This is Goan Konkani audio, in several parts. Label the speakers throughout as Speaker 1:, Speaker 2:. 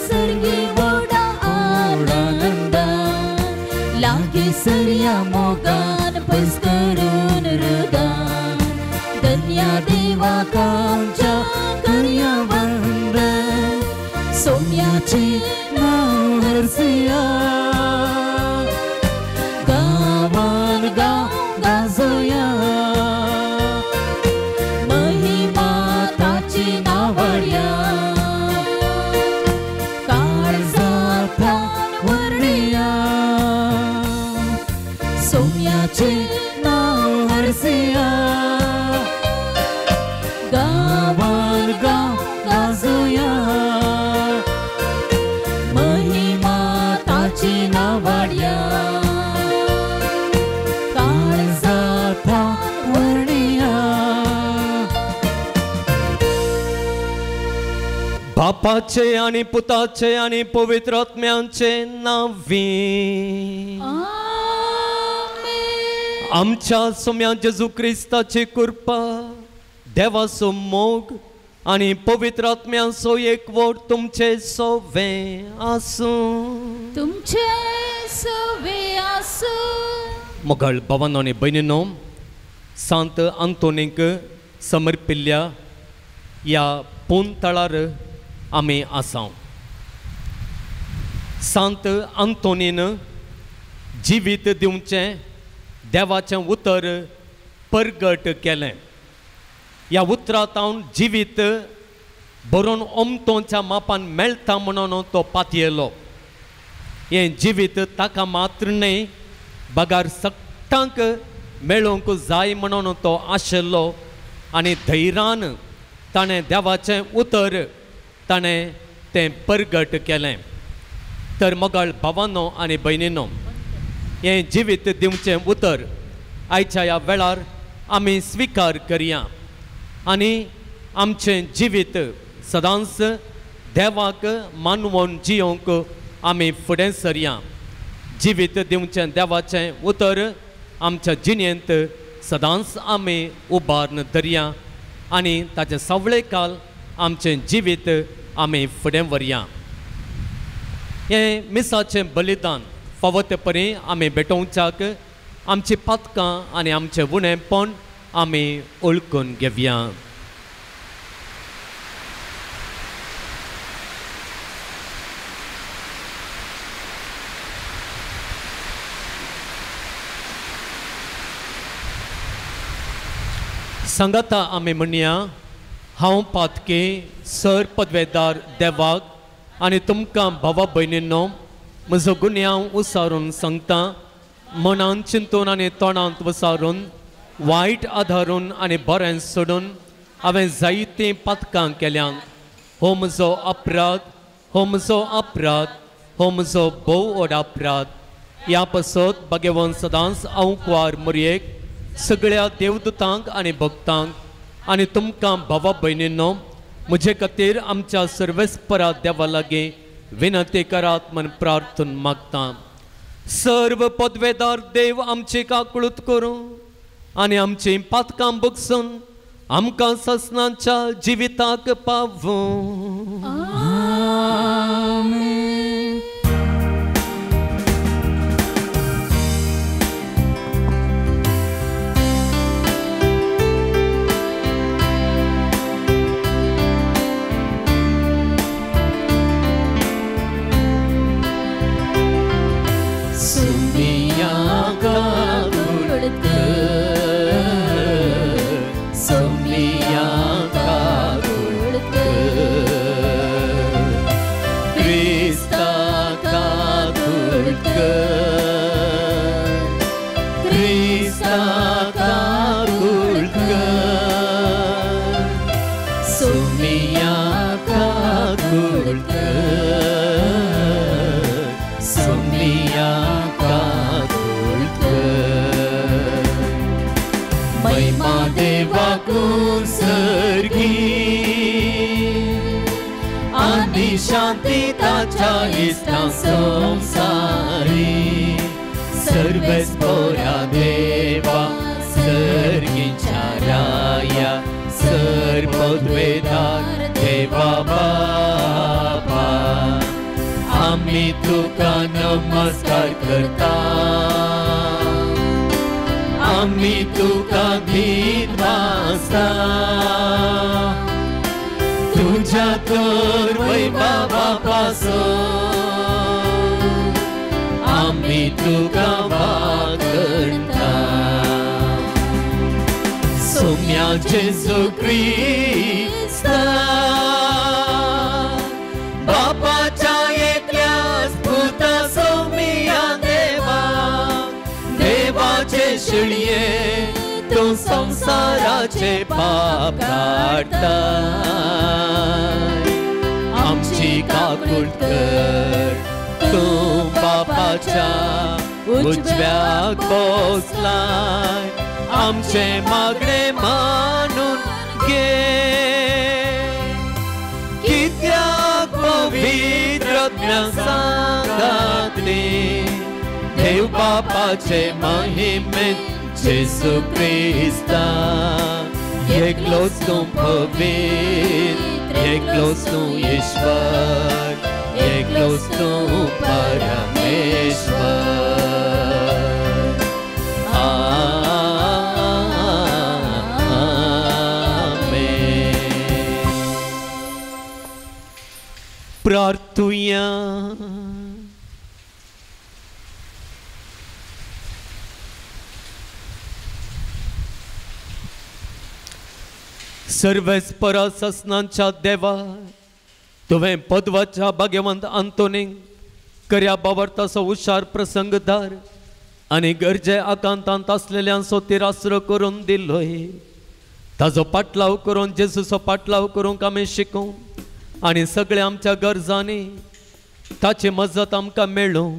Speaker 1: सर्गी वोडा आनंदान लागी सरया मोगान पयस करून रुदान धन्या देवाक आमच्या करया वंदन सोम्याचें नांव हरसिया गांवान गांव गाजोया महिमा ताची नावड्या काळजांतल्यान वर्णया सोम्याचें नांव हरसिया गांवान गांव गाजोया महिमा ताची नावड्या काळजांतल्यान वर्णया.
Speaker 2: बापाचे आनी पुताचे आनी पवित्र आत्म्याचे नांवी आमच्या सोम्या जेजू क्रिस्ताची कृपा देवाचो मोग आनी पवित्र आत्म्याचो एकवट तुमचे सोवे आसूं.
Speaker 1: तुमचे सोवे आसूं.
Speaker 2: मोगाळ भावांनो आनी भयणींनो, सांत आंतोनीक समर्पिल्ल्या ह्या पोनतळार आमी आसाव. सांत आंतोनीन जिवीत दिवचें देवाचें उतर परगट केलें. ह्या उतरांत जिवीत बरोवन ओमतोच्या मापान मेळटा म्हणून तो पातयेलो. हें जिवीत ताका मात्र न्हय बगार सगटांक मेळोवंक जाय म्हणून तो आशिल्लो आनी धैर्यान ताणें देवाचें उतर ताणें तें परगट केलें. तर मोगाळ भावांनो आनी भयणींनो, हें जिवीत दिवचें उतर आयच्या ह्या वेळार आमी स्विकार करया आनी आमचें जिवीत सदांच देवाक मानवून जियोंक आमी फुडें सरया. जिवीत दिवचें देवाचें उतर आमच्या जिणेंत सदांच आमी उबारून धरया आनी ताचें सवळे काल आमचें जिवीत आमी फुडें व्हरया. हें मिसाचें बलिदान फावो ते परी आमी भेटोवच्याक आमची पातकां आनी आमचें उणेपण आमी ओळखून घेवया. सांगाता आमी म्हणया, हांव पातकी सर पदवेदार देवाक आनी तुमकां भावा भयणींनो म्हजो गुन्यांव उसारून सांगता. मनान चिंतून आनी तोंडांत वसारून वायट आधारून आनी बरें सोडून हांवें जायतीं पातकां केल्यांत. हो म्हजो अपराध, हो म्हजो अपराध, हो म्हजो भोव व्हड अपराध. ह्या पासत भगवान सदांच हांव कुवार मुरयेक सगळ्या देवदूतांक आनी भक्तांक आनी तुमकां भावा भयणींनो म्हजे खातीर आमच्या सर्वेस्परा देवा लागीं विनंती करात म्हण प्रार्थन मागता. सर्व पदवेदार देव आमची काकळूत करूं आनी आमची पातकां बगसून आमकां ससनाच्या जिविताक पावूं.
Speaker 1: आमेन.
Speaker 2: शांती ताच्या इश्टां संवसारी सर्वेस्पोरा देवा सर्गीच्या राया सर पदवेदार देवा बापा आमी तुका नमस्कार करता, आमी तुका धीन भासता। तुज्या तर वैभवा पासून आमी तुका वागणता। सोम्या जेजू क्रिस्ता बापाच्या एकल्याच पुता सोम्या देवा, देवाचे शिळये तूं संवसाराचे पाप काडटा, आमची काकूट कर। तूं बापाच्या उजव्याक बसलाय, आमचे मागणे मानून घे। कित्याक पवित्र सांगातली देव बापाचे महिमेन जेजू क्रिस्ता, एकलोच तूं पवित्र, एकलोच तूं ईश्वर, एकलोच तूं परमेश्वर। आमेन। प्रार्थुया। सर्वेस्परा ससनांच्या देवा, तुवें पदवाच्या भाग्यवंत आंतोनीक कर्या बावरताचो हुशार प्रसंगदार आनी गरजे आकांतांत आसलेल्यांचो तिरास्र करून दिलोय। ताजो पाटलाव करून जेजूचो पाटलाव करूंक आमी शिकूं आनी सगळ्या आमच्या गरजांनी ताची मजत आमकां मेळूं।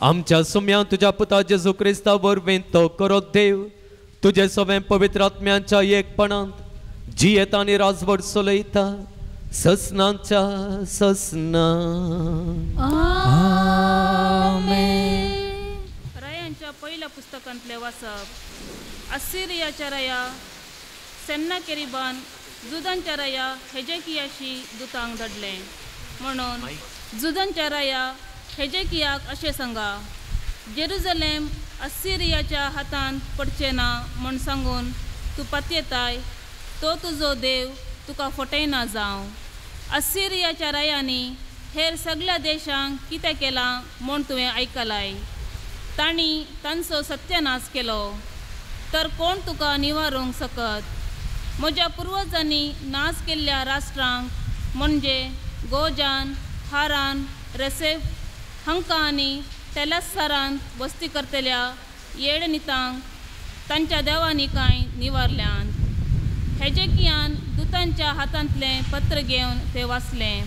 Speaker 2: आमच्या सुम्या तुज्या पुता जेजू क्रिस्ता वरवीं तो करो देव तुजे सगळें पवित्र आत्म्यांच्या एकपणांत जियेता आनी राजवट चलयता ससनाच्या ससना।
Speaker 1: आमेन।
Speaker 3: रायांच्या पहिल्या पुस्तकांतले वाचप। असिरियाच्या राया सेन्नाकेरिबान जुदांच्या राया हेजेकियाशी दुतांक धाडले म्हणून जुदांच्या राया हेजेकियाक अशें सांगा, जेरुजलेम असिरियाच्या हातांत पडचें ना म्हूण सांगून तूं पातयेताय, तो तुजो देव तुका फटयना जावं। असिरियाच्या रायांनी हेर सगळ्या देशांक कितें केलां म्हूण तुवें आयकलाय, तांणी तांचो सत्यानाश केलो, तर कोण तुका निवारूंक सकत? म्हज्या पुर्वजांनी नाश केल्ल्या राष्ट्रांक म्हणजे गोजान, हारान, रेसेफ हांकां आनी तेलासारांत वस्ती करतल्या येडनितांक तांच्या देवांनी कांय निवारल्यांत। हेजेकियान दुतांच्या हातांतलें पत्र घेवन तें वाचलें।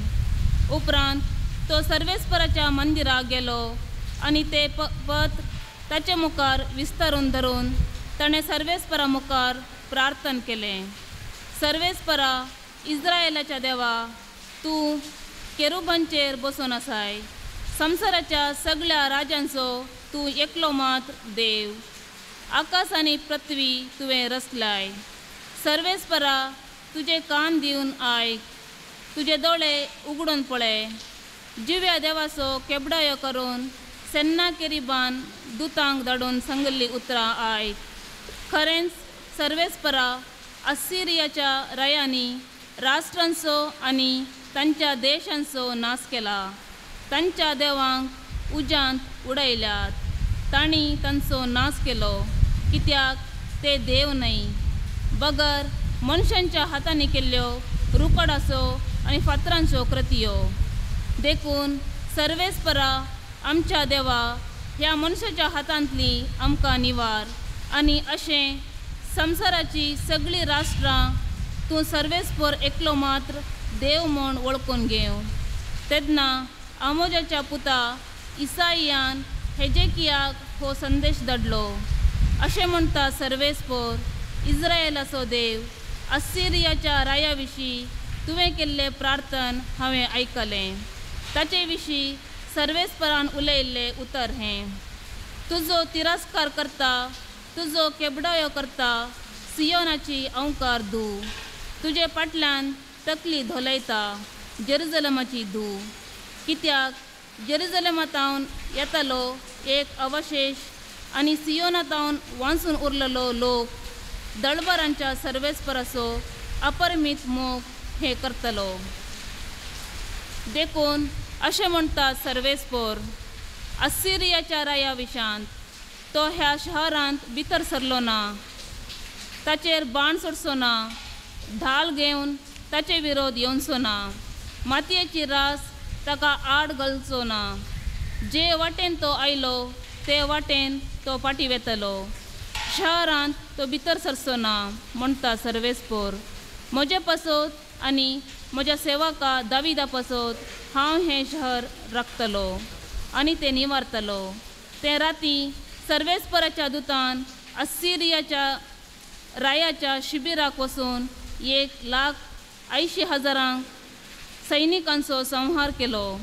Speaker 3: उपरांत तो सर्वेस्पराच्या मंदिराक गेलो आनी तें पत्र ताचे मुखार विस्तारून धरून ताणें सर्वेस्परा मुखार प्रार्थन केलें। सर्वेस्परा इस्रायलाच्या देवा, तूं केरुबांचेर बसून आसाय, संवसाराच्या सगळ्या राजांचो तूं एकलो मात्र देव, आकाश आनी पृथ्वी तुवें रचलाय। सर्वेस्परा तुजे कान दिवन आयक, तुजे दोळे उगडून पळय, जिव्या देवाचो केबडायो करून सेन्नाकेरिबान दुतांक धाडून सांगिल्लीं उतरां आयक। खरेंच सर्वेस्परा असिरियाच्या रायांनी राष्ट्रांचो आनी तांच्या देशांचो नाश केला, तांच्या देवांक उज्यांत उडयल्यात, तांणी तांचो नाश केलो, कित्याक ते देव न्हय, बगर मनशांच्या हातांनी केल्ल्यो रुकडाचो आनी फातरांच्यो कृतयो। देखून सर्वेस्परा आमच्या देवा, ह्या मनशाच्या हातांतली आमकां निवार आनी अशें संवसाराची सगळीं राष्ट्रां तूं सर्वेस्पर एकलो मात्र देव म्हूण वळखून घेव। तेन्ना आमोजाच्या पुता इसाईयान हेजेकियाक हो संदेश धाडलो, अशें म्हणटा सर्वेस्पर इस्रायलाचो देव, असिरियाच्या राया विशीं तुवें केल्लें प्रार्थन हांवें आयकलें, ताचे विशीं सर्वेस्परान उलयल्लें उतर हें, तुजो तिरस्कार करता, तुजो केबडायो करता, सियोनाची अंकार धू, तुजे फाटल्यान तकली धोलयता, जेरुजलमाची धू, कित्याक जेरुजलेमातावन येतालो एक अवशेश आनी सियोनातावन वांचून उरलेलो लोक दळबरांच्या सर्वेस्पराचो अपरमीत मोग हें करतलो. देखून अशें म्हणटा सर्वेस्पोर, असिरियाच्या राया विशांत तो ह्या शहरांत भितर सरलो ना, ताचेर बाण सोडचो ना, ढाल घेवन ताचे विरोध येवचो ना, मातयेची रास ताका आड घालचो ना. जे वाटेन तो आयलो ते वाटेन तो फाटीं वेतलो, शहरांत तो भितर सरचो ना म्हणटा सर्वेस्पोर. म्हजे पासत आनी म्हज्या सेवका दाविदा पासत हांव हें शहर राखतलो आनी तें निवारतलो. ते राती सर्वेस्पराच्या दुतान असिरियाच्या रायाच्या शिबिराक वचून 1,80,000 सैनिकांचो संहार केलो.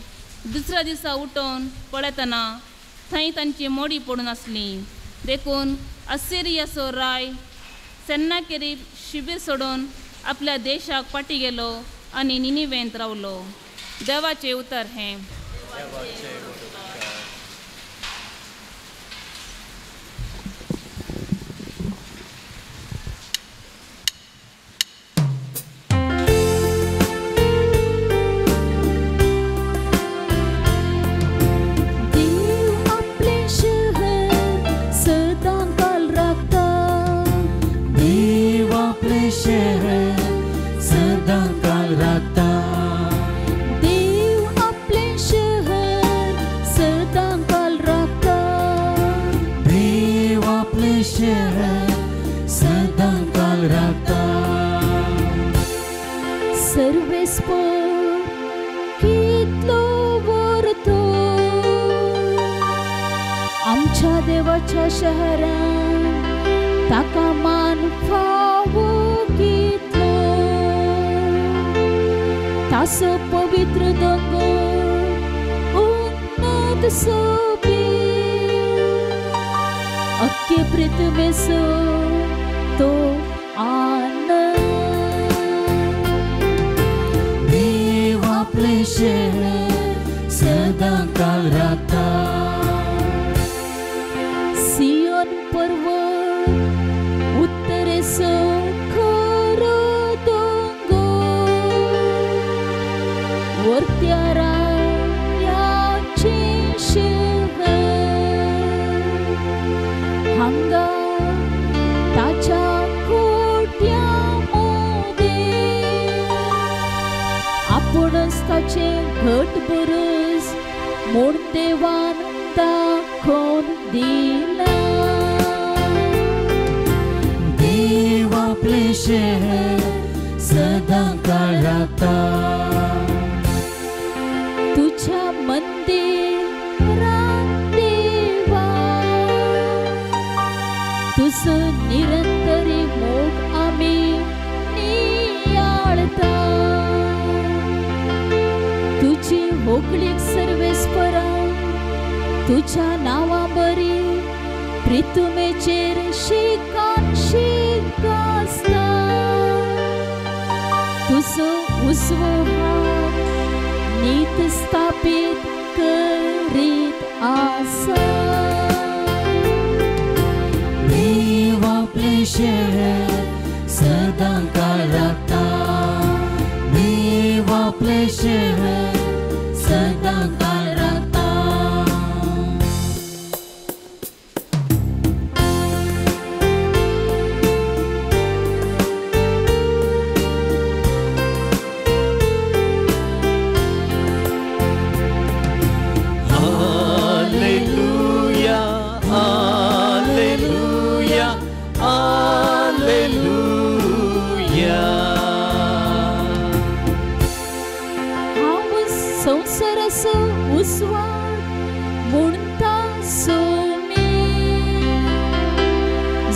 Speaker 3: दुसऱ्या दिसा उठोवन पळयतना थंय तांची मोडी पडून आसली. देखून असिरियाचो राय सेन्नाकेरीब शिबीर सोडून आपल्या देशाक फाटीं गेलो आनी निनिवेंत रावलो. देवाचें उतर हें.
Speaker 1: शहरांत ताका मान फावो कितलो, ताचो पवित्र दोंगर उन्नत सोबीत, अख्खे पृथ्वेचो तो आनंद.
Speaker 4: देव आपलें शहर सदां काल राखता,
Speaker 1: सियोन पर्वत उत्तरेचो खरो दोंगर, वरत्या रायाचें शहर, हांगा ताच्या कोट्या मदें आपूणच ताचें घट बुरूज म्हूण देवान दाखोवन दिलां.
Speaker 4: देव आपलें शहर सदां काळ राखता,
Speaker 1: तुझ्या मंदिरांत देवा तुजो निरंतरी मोग आमी नियाळता, तुजी होगळीक सर्वेस्परा तुझ्या नांवा बरी प्रितुमेचेर शिकान शिकासता, तुजो उजवो हात नीत स्थापीत करीत आसा.
Speaker 4: देव आपलें शहर सदां काळ राखता, देव आपलें शहर सदां काळ राखता.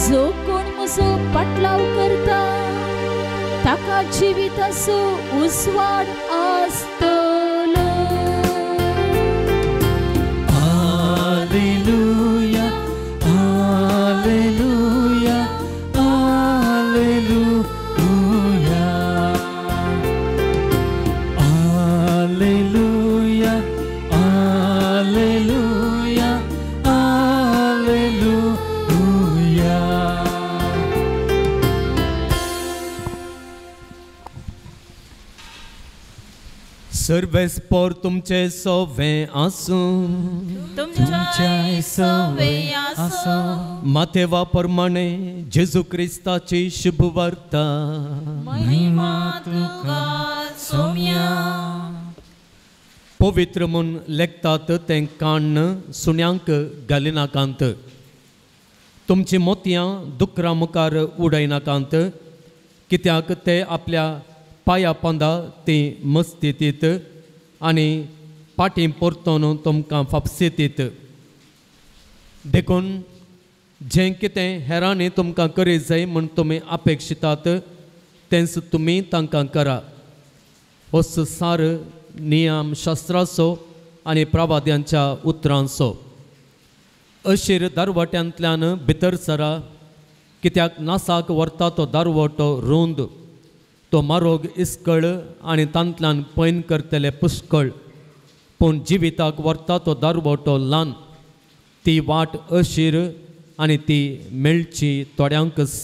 Speaker 1: जो कोण म्हजो पाटलाव करता ताका जिविताचो उजवाड आसतलो.
Speaker 4: Hallelujah hallelujah hallelujah hallelujah hallelujah.
Speaker 2: सर्वेस्पोर तुमचे सोवे आसूं,
Speaker 4: तुमच्याय सोवे आसूं.
Speaker 2: मातेवा प्रमाणे जेजू क्रिस्ताची शुभवार्ता.
Speaker 4: महिमा तुका सोम्या.
Speaker 2: पवित्र म्हूण लेखतात तें काण्ण सुण्यांक घालिनाकांत, तुमची मोतयां दुकरा मुखार उडयनाकांत, कित्याक ते आपल्या पांया पोंदा ती मस्तीतीत आनी पाटी परतून तुमकां फापसितीत. देखून जें कितें हेरांनी तुमकां करीत जाय म्हूण तुमी अपेक्षितात तेंच तुमी तांकां करा. होच सार नियम शास्त्राचो आनी प्रवाद्यांच्या उतरांचो. अशीर दारवट्यांतल्यान भितर सरा, कित्याक नासाक व्हरता तो दारवटो रूंद, तो मारोग इस्कळ आनी तांतल्यान पैन करतले पुष्कळ, पूण जिविताक व्हरता तो दारवटो ल्हान, ती वाट अशीर आनी ती मेळची थोड्यांकच.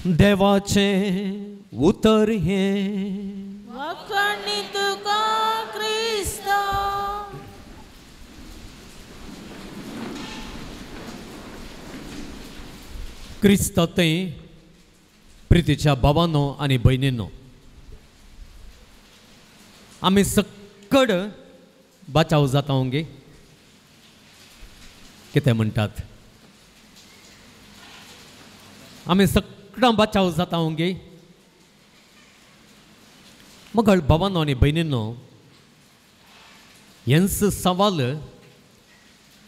Speaker 2: देवाचें उतर हें.
Speaker 4: वाखाणी तुका क्रिस्ता.
Speaker 2: क्रिस्ता थंय प्रितीच्या भावानो आनी भयणीनो, आमी सक्कड बाचाव जाता गे. कितें म्हणटात? आमी सक्कडां बाचाव जाता गे. मगळ भावानो आनी भयणीनो, हेंच सवाल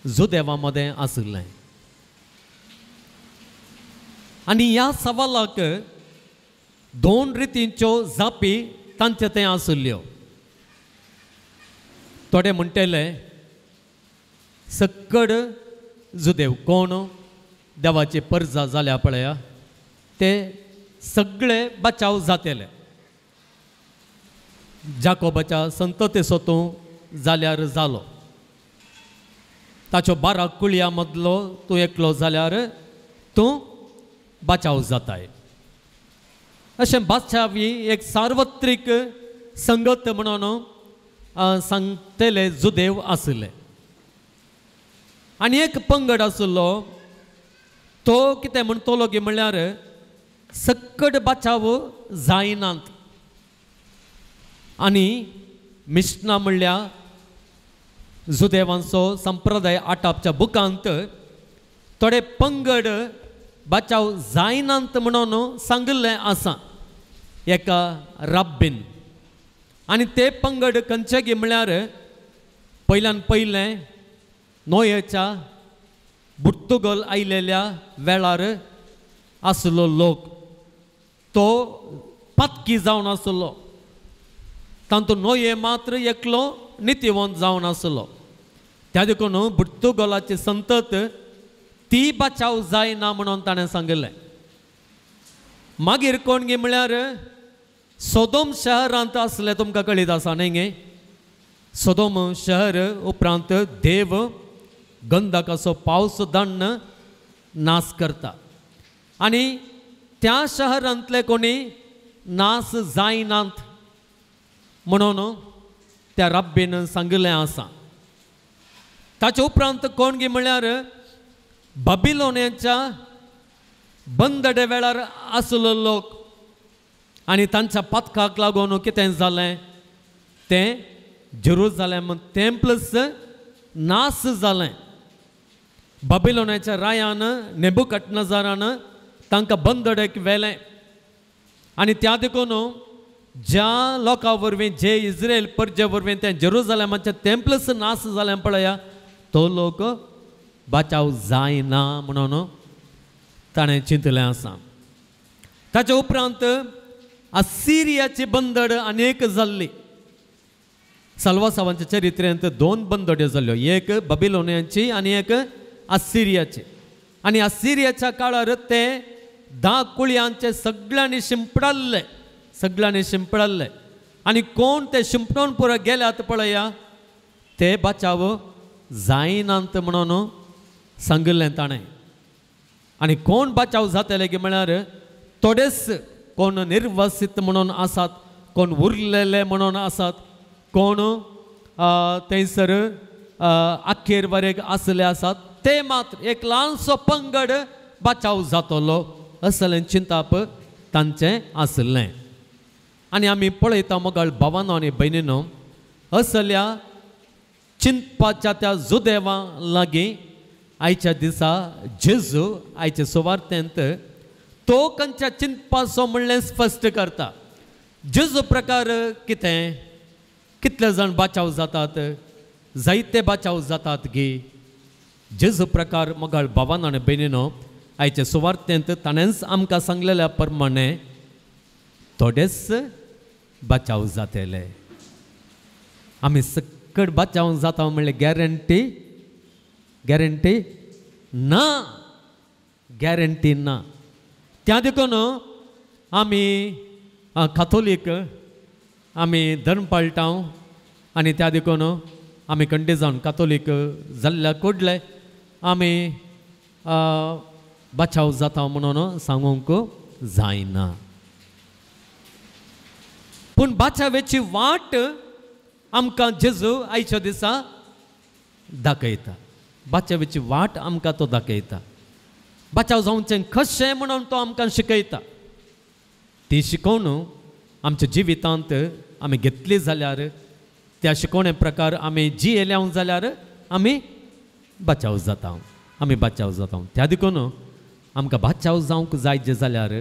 Speaker 2: जुदेवा मदें आशिल्लें आनी ह्या सवालाक दोन रितींच्यो जापी तांचे थंय आशिल्ल्यो. थोडे म्हणटले सक्कड जुदेव कोण देवाची परजा जाल्या पळया ते सगळे बचाव जातले, जाकोबाच्या संततेचो तूं जाल्यार जालो, ताच्यो 12 कुळयां मदलो तूं एकलो जाल्यार तूं बचाव जाताय. अशें बादशाह ही एक सार्वत्रीक संगत म्हणून सांगतले जुदेव आशिल्ले. आनी एक पंगड आशिल्लो तो कितें म्हणटलो की म्हणल्यार सक्कड बचाव जायनात. आनी मिश्ना म्हणल्यार जुदेवांचो संप्रदाय आटापच्या बुकांत थोडे पंगड बचाव जायनात म्हणून सांगिल्लें आसा एका राब्बीन. आनी ते पंगड खंयचे गी म्हणल्यार पयल्यान पयलें नोयेच्या पुर्तुगल आयलेल्या वेळार आसलो लोक, तो पातकी जावन आसलो, तातूंत नोये मात्र एकलो नितीवंत जावन आसलो. त्या देखून पुर्तुगलाची संतत ती बचाव जायना म्हणून ताणें सांगिल्लें. मागीर कोण गे म्हणल्यार सोदोम शहरांत आसलें, तुमकां कळीत आसा न्ही गे. सोदोम शहर उपरांत देव गंधकाचो पावस दण्ण नाश करता आनी त्या शहरांतले कोणी नाश जायनात म्हणून त्या रब्बीन सांगिल्लें आसा. ताचे उपरांत कोण गे म्हणल्यार बाबिलोन्याच्या बंदडे वेळार आसलो लोक आनी तांच्या पातकाक लागून कितें जालें तें जेरुजालेम तें प्लस नाश जालें. बाबिलोन्याच्या रायान नेबुकदनेझरान तांकां बंदडेक व्हेलें आनी त्या देखून ज्या लोकां वरवीं जे इस्रायल परजे वरवीं तें जेरुजालेमाचें तें प्लस नाश जालें पळया तो लोक बचाव जायना म्हणून ताणें चिंतलें आसा. ताचे उपरांत असिरियाची बंदड अनेक जाल्ली. साल्वासावांच्या चरित्रेंत 2 बंदड्यो जाल्ल्यो, एक बाबिलोनियांची आनी एक असिरियाची. आनी असिरियाच्या काळार ते 10 कुळयांचे सगळ्यांनी शिंपडाल्ले, सगळ्यांनी शिंपडाल्ले आनी कोण ते शिंपडून पुरो गेल्यात पळया ते बचाव जायनात म्हणून सांगिल्लें ताणें. आनी कोण बचाव जातले की म्हळ्यार थोडेच कोण निर्वासित म्हणून आसात, कोण उरलेले म्हणून आसात, कोण थंयसर अखेर वरेक आसले आसात, ते मात्र एक ल्हानसो पंगड बचाव जातलो असलें चिंताप तांचें आसलें. आनी आमी पळयता मोगाळ भावानो आनी भयणीनो, असल्या चिंतपाच्या त्या जुदेवां लागीं आयच्या दिसा जेजू आयचे सुवार्तेंत तो खंयच्या चिंतपाचो म्हणलें स्पश्ट करता. जेजू प्रकार कितें, कितले जाण बचाव जातात, जायते बचाव जातात गी. जेजू प्रकार मोगाळ भावान आनी भयणीनो आयचे सुवार्तेंत ताणेंच आमकां सांगलेल्या प्रमाणे थोडेच बचाव जातले. आमी सकट बचाव जाता म्हणल्यार गॅरंटी गॅरंटी ना, गॅरंटी ना. त्या देखून आमी काथोलीक आमी धर्म पाळटा आनी त्या देखून आमी कंडे जावन काथोलीक जाल्ल्या कोडले आमी बचाव जाता म्हणून सांगूंक जायना. पूण बचावेची वाट आमकां जेजू आयच्या दिसा दाखयता. बचावेची वाट आमकां तो दाखयता. बचाव जावचें कशें म्हणून तो आमकां शिकयता. ती शिकोवन आमच्या जिवितांत आमी घेतली जाल्यार, त्या शिकोवणे प्रकार आमी जियेल्या जाल्यार आमी बचाव जाता, आमी बचाव जाता. त्या देखून आमकां बचाव जावंक जाय जे जाल्यार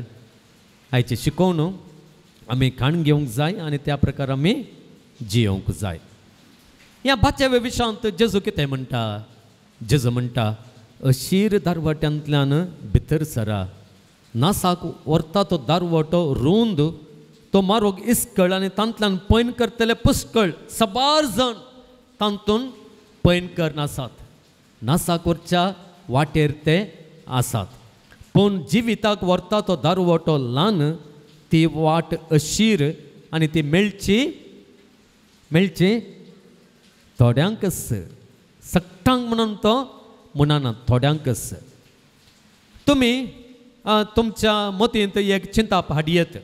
Speaker 2: आयचें शिकोवन आमी खाण घेवंक जाय आनी त्या प्रकार आमी जियोवंक जाय. ह्या बचावे विशयांत जेजू कितें म्हणटा? जेजू म्हणटा, अशीर दारवट्यांतल्यान भितर सरा, नासाक व्हरता तो दारवटो रूंद, तो मारोग इस्कळ आनी तांतल्यान पैन करतले पुष्कळ सबार जाण तांतून पैन करनासात, नासाक व्हरच्या वाटेर ते आसात. पूण जिविताक व्हरता तो दारवटो ल्हान, ती वाट अशीर आनी ती मेळची मेळची थोड्यांकच, सगटांक म्हणून तो म्हणना, थोड्यांकच. तुमी तुमच्या मतींत एक चिंताप हाडयेत.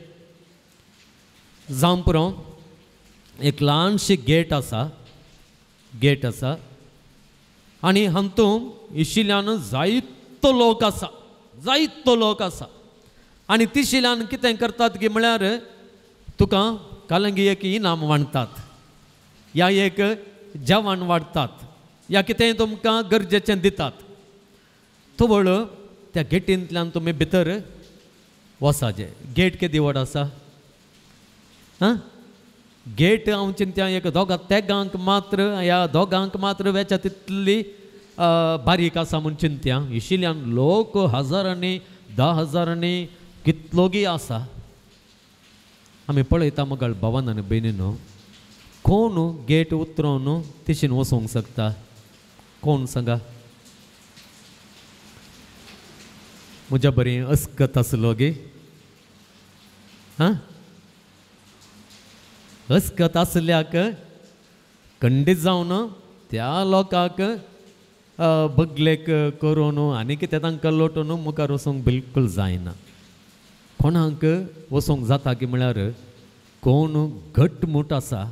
Speaker 2: जावं पुरो, एक ल्हानशी गेट आसा, गेट आसा आनी हातूंत इशिल्यान जायतो लोक आसा, जायतो लोक आसा. आनी तिशिल्यान कितें करतात की म्हळ्यार तुका कालंगी एक इनाम वांटतात, या एक जेवण वाडटात, या कितेंय तुमकां गरजेचें दितात. तवळ त्या गेटींतल्यान तुमी भितर वचाचें. गेट केदी व्हड आसा? आं, गेट हांव चिंत्या एक दोगां तेगांक मात्र, ह्या दोगांक मात्र वेच्या तितली बारीक आसा म्हूण चिंत्या. इशिल्यान लोक हजारांनी, 10 हजारांनी कितलोगी आसा. आमी पळयता मगळ भावान आनी भयणीनो, कोण गेट उतरोवन तिशीन वचूंक शकता? कोण सांगा? म्हज्या बरी अस्कत आसलो गे, हां, अस्कत आसल्याक खंडीत जावन त्या लोकांक बगलेक करून आनी कितें तांकां लोटून मुखार वचूंक बिलकूल जायना. कोणाक वचूंक जाता की म्हळ्यार कोण घटमूट आसा,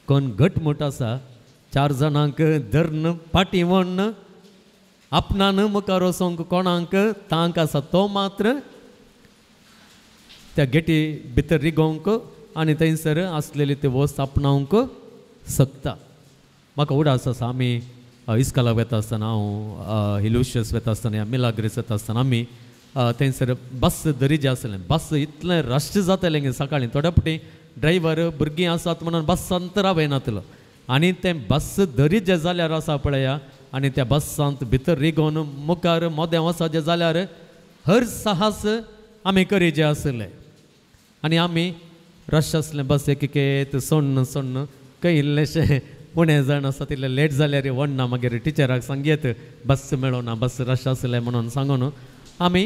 Speaker 2: कोण घटमूट आसा, 4 जाणांक धरून फाटीं वण्ण आपणान मुखार वचूंक कोणाक तांक आसा तो मात्र त्या गेटी भितर रिगोवंक आनी थंयसर आसलेली ती वस्त आपणावंक शकता. म्हाका उडास आसा, आमी इस्कॉलाक वता आसतना, हांव हिलुशियस वता आसतना या मिलाग्रीस वता आसतना आमी थंयसर बस दरीजे आसलें. बस इतलें रश जातालें की सकाळीं थोड्या फावटी ड्रायव्हर भुरगीं आसात म्हणून बसांत रावयनातलो आनी तें बस दरीजे जाल्यार आसा पळया, आनी त्या बसांत भितर रिगोवन मुखार मोदें वचचें जाल्यार हर साहस आमी करीजे आसले. आनी आमी रश आसलें बस एक एक सोण्ण सोण्ण खंय इल्लेशें उणें जाण आसा तितलें लेट जाल्यार वण्णा मागीर टिचराक सांगयेत बस मेळना, बस रश आसलें म्हणून सांगून आमी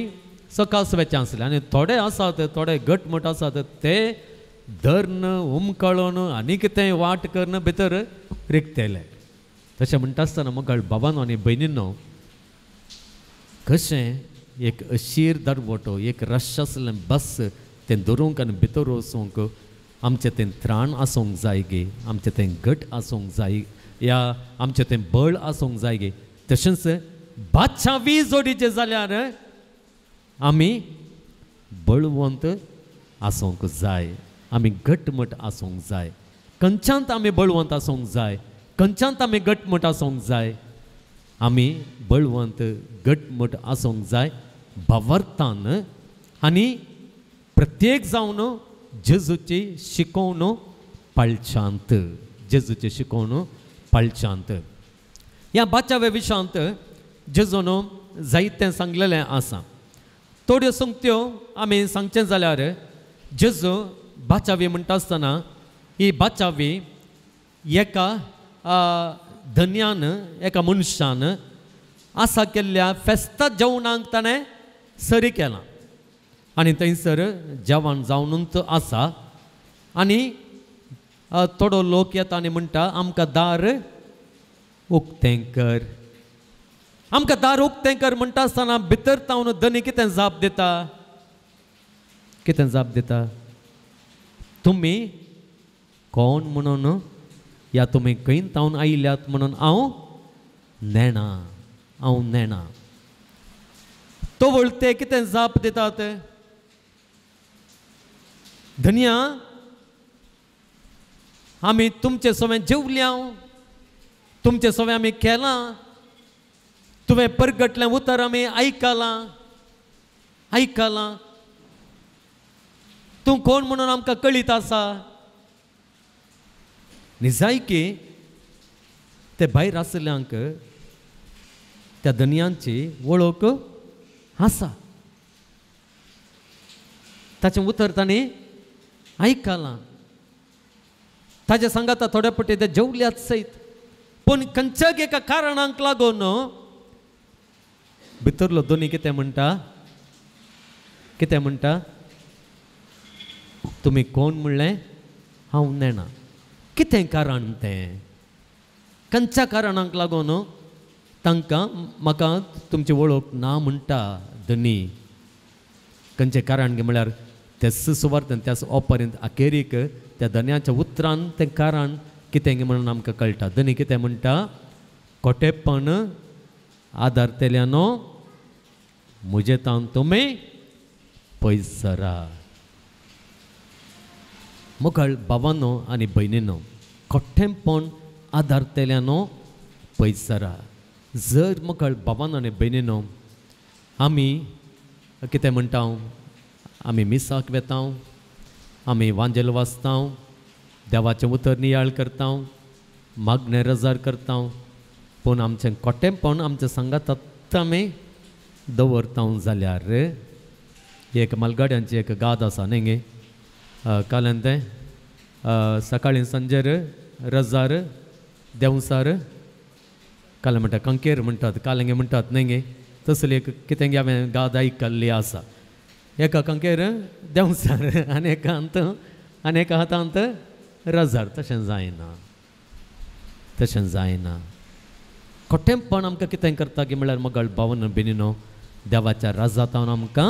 Speaker 2: सकाळ वेचें आसलें. आनी थोडे आसात, थोडे घटमूट आसात ते धरून उमकळून आनी कितें वाट करून भितर रिगतले. तशें म्हणटा आसतना मोगाळ भावानो आनी भयणीनो, कशें एक अशीर दरवटो, एक रश आसलें बस तें धरूंक आनी भितर वचूंक आमचें तें त्राण आसूंक जाय गे, आमचें तें घट आसूंक जाय या आमचें तें बळ आसूंक जाय गे. तशेंच बादशावी जोडीचें जाल्यार आमी बळवंत आसूंक जाय, आमी घटमूट आसूंक जाय. खंयच्यांत आमी बळवंत आसूंक जाय, खंयच्यांत आमी घटमूट आसूंक जाय, आमी बळवंत घटमूट आसूंक जाय भावार्थान आनी प्रत्येक जावन जेजूची शिकोवण पाळच्यांत, जेजूची शिकोवण पाळच्यांत. ह्या बाचाव्या विशयांत जेजून जायतें सांगलेलें आसा. थोड्यो संगत्यो आमी सांगचें जाल्यार जेजू बाचावी म्हणटा आसतना ही बाचावी एका धन्यान, एका मनशान आसा केल्ल्या फेस्ता जेवणाक ताणें सरी केलां आनी थंयसर जेवण जावनूच आसा आनी थोडो लोक येता आनी म्हणटा आमकां दार उक्तें कर, आमकां दार उक्तें कर म्हणटा आसतना भितर तावन धनी कितें जाप दिता, कितें जाप दिता, तुमी कोण म्हणून या तुमी खंय तावन आयल्यात म्हणून हांव नेणा, हांव नेणा. तो वळते कितें जाप दितात, धनया आमी तुमचे सवें जेवल्या, तुमचे सवें आमी केलां, तुवें परगटलें उतर आमी आयकलां, आयकलां, तूं कोण म्हणून आमकां कळीत आसा. निजायकी ते भायर आशिल्ल्यांक त्या धनयांची वळख आसा, ताचें उतर तांणी आयकलां, ताजे सांगाता थोड्या पटी ते जेवल्यात सयत, पूण खंयच्याक एका कारणाक लागून भितरलो दोनी कितें म्हणटा, कितें म्हणटा, तुमी कोण म्हणलें हांव नेणा. कितें कारण तें, खंयच्या कारणाक लागून तांकां म्हाका तुमची वळख ना म्हणटा धनी, खंयचें कारण म्हळ्यार त्याच सुवार्थान त्याच ओपर्यंत अखेरीक त्या धन्याच्या उतरान तें कारण कितें म्हणून आमकां कळटा. धनी कितें म्हणटा, कोटेपण आदारतेल्यानो म्हजे तावन तुमी पयस सरा. मुखार भावानो आनी भयणीनो, कोटेपण आदारतेल्यानो पयस सरा. जर मुखार भावानो आनी भयणीनो आमी कितें म्हणटा, आमी मिसाक वेता, आमी वांजेल वाचता, देवाचें उतर नियाळ करता, मागणें रजार करता, पूण आमचें कोटेपण आमचें सांगात आमी दवरता जाल्यार एक मालगाड्यांची एक गाद आसा न्ही गे, काल्यान तें सकाळीं सांजेर रजार देंवसार काल म्हणटा कंकेर म्हणटात, कालंगे म्हणटात न्ही गे, तसली एक कितें गे हांवें गाद आयकल्ली आसा. एका कंकेर देंवसार आनी एका हात आनी एका हातांत रजार. तशें जायना, तशें जायना. कोटेंपण आमकां कितें करता की म्हळ्यार मगळ भावन बेनिनो देवाच्या राजातावन आमकां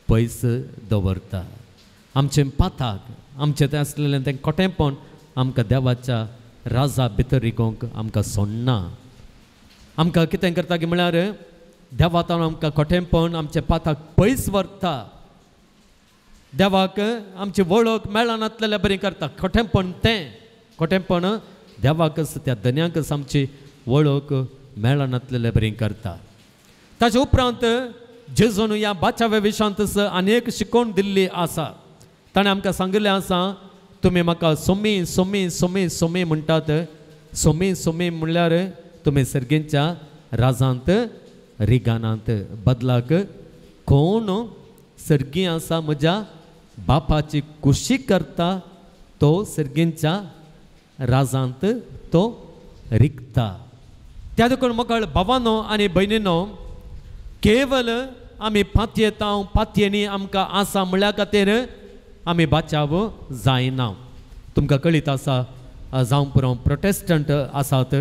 Speaker 2: पयस दवरता. आमचें पाताक आमचें तें आसलेलें तें कोटेंपण आमकां देवाच्या राजा भितर रिगोवंक आमकां सोडना. आमकां कितें करता की म्हळ्यार देवातावन आमकां कोटेंपण आमचें पाताक पयस व्हरता, देवाक आमची वळख मेळनातलेल्या बरी करता. खोटेंपण तें खोटेंपण देवाकच त्या धन्याकच आमची वळख मेळनातलेले बरी करता. ताचे उपरांत जेजून ह्या बाचाव्या विशांत अनेक शिकोवन दिल्ली आसा. ताणें आमकां सांगिल्लें आसा, तुमी म्हाका सोमी सोमी सोमी सोमी म्हणटात, सोमी सोमी म्हणल्यार तुमी सर्गींच्या राजांत रिगानांत. बदलाक कोण सर्गी आसा म्हज्या बापाची कुशी करता तो सर्गींच्या राजांत तो रिगता. त्या देखून मकळ भावानो आनी भयणीनो, केवल आमी पातयेता पातयेनी आमकां आसा म्हणल्या खातीर आमी बाचाव जायना. तुमकां कळीत आसा, जावं पुरो प्रोटेस्टंट आसात,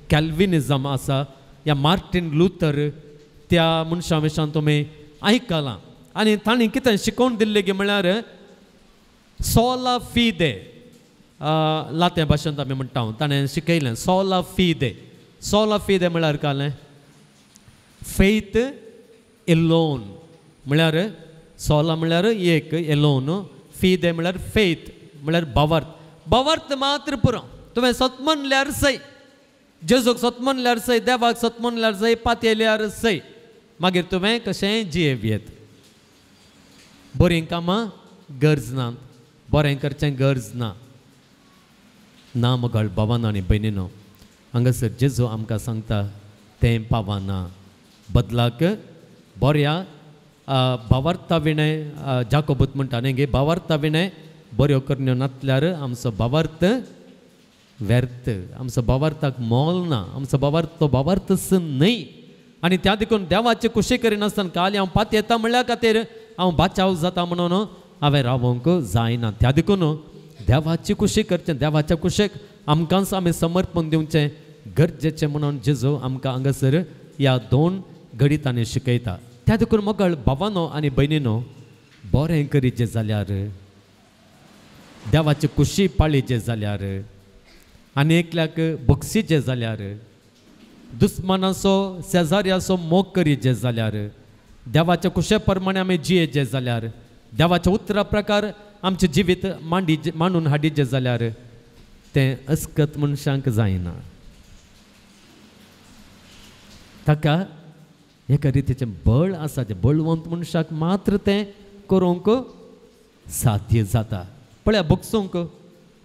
Speaker 2: कॅल्विनिजम आसा, या मार्टीन लुथर त्या मनशां विशान तुमी आयकलां आनी तांणी कितें शिकोवन दिल्लें गी म्हळ्यार सोला फिदे, लाते भाशेंत आमी म्हणटा, ताणें शिकयलें सोला फिदे. सोला फिदे म्हळ्यार कालें फेथ एलोन, म्हळ्यार सोला म्हळ्यार एक, एलोन, फिदे म्हळ्यार फेथ म्हळ्यार भावार्थ. भावार्थ मात्र पुरो, तुवें सत म्हणल्यार सय, जेजूक सत म्हणल्यार सय, देवाक सत म्हणल्यार सय, पातयेल्यार सय, मागीर तुवें कशें जियेवयेत. बरीं कामां गरज ना, बरें करचें गरज ना. ना मगळ भावान आनी भयणीनो, हांगासर जेजू आमकां सांगता तें पावना. बदलाक बऱ्या भावार्था विणें, जाकोबूत म्हणटा न्ही गे, भावार्था विणें बऱ्यो करण्यो नासल्यार आमचो भावार्थ व्यर्थ, आमचो भावार्थाक मोल ना, आमचो भावार्थ तो भावार्थच न्हय. आनी त्या देखून देवाचे खुशी करिनासतना काल हांव पातयेता म्हणल्या खातीर हांव बाचाव जाता म्हणून हांवें रावोंक जायना. त्या देखून देवाची खुशी करचें, देवाच्या कुशेक आमकांच आमी समर्पण दिवचें गरजेचें म्हणून जेजू आमकां हांगासर ह्या दोन घडितांनी शिकयता. त्या देखून मगळ भावानो आनी भयणीनो, बरें करीचें जाल्यार, देवाची खुशी पाळीचें जाल्यार, आनी एकल्याक बक्षीचें जाल्यार, दुस्मानाचो शेजाऱ्याचो मोग करीचें जाल्यार, देवाच्या कुशे प्रमाणे आमी जियेचें जाल्यार, देवाच्या उतरा प्रकार आमचें जिवीत मांडी मांडून हाडीचें जाल्यार तें अस्कत मनशांक जायना. ताका एका रितीचें बळ आसा, तें बळवंत मनशाक मात्र तें करूंक साध्य जाता. पळया बक्षूंक,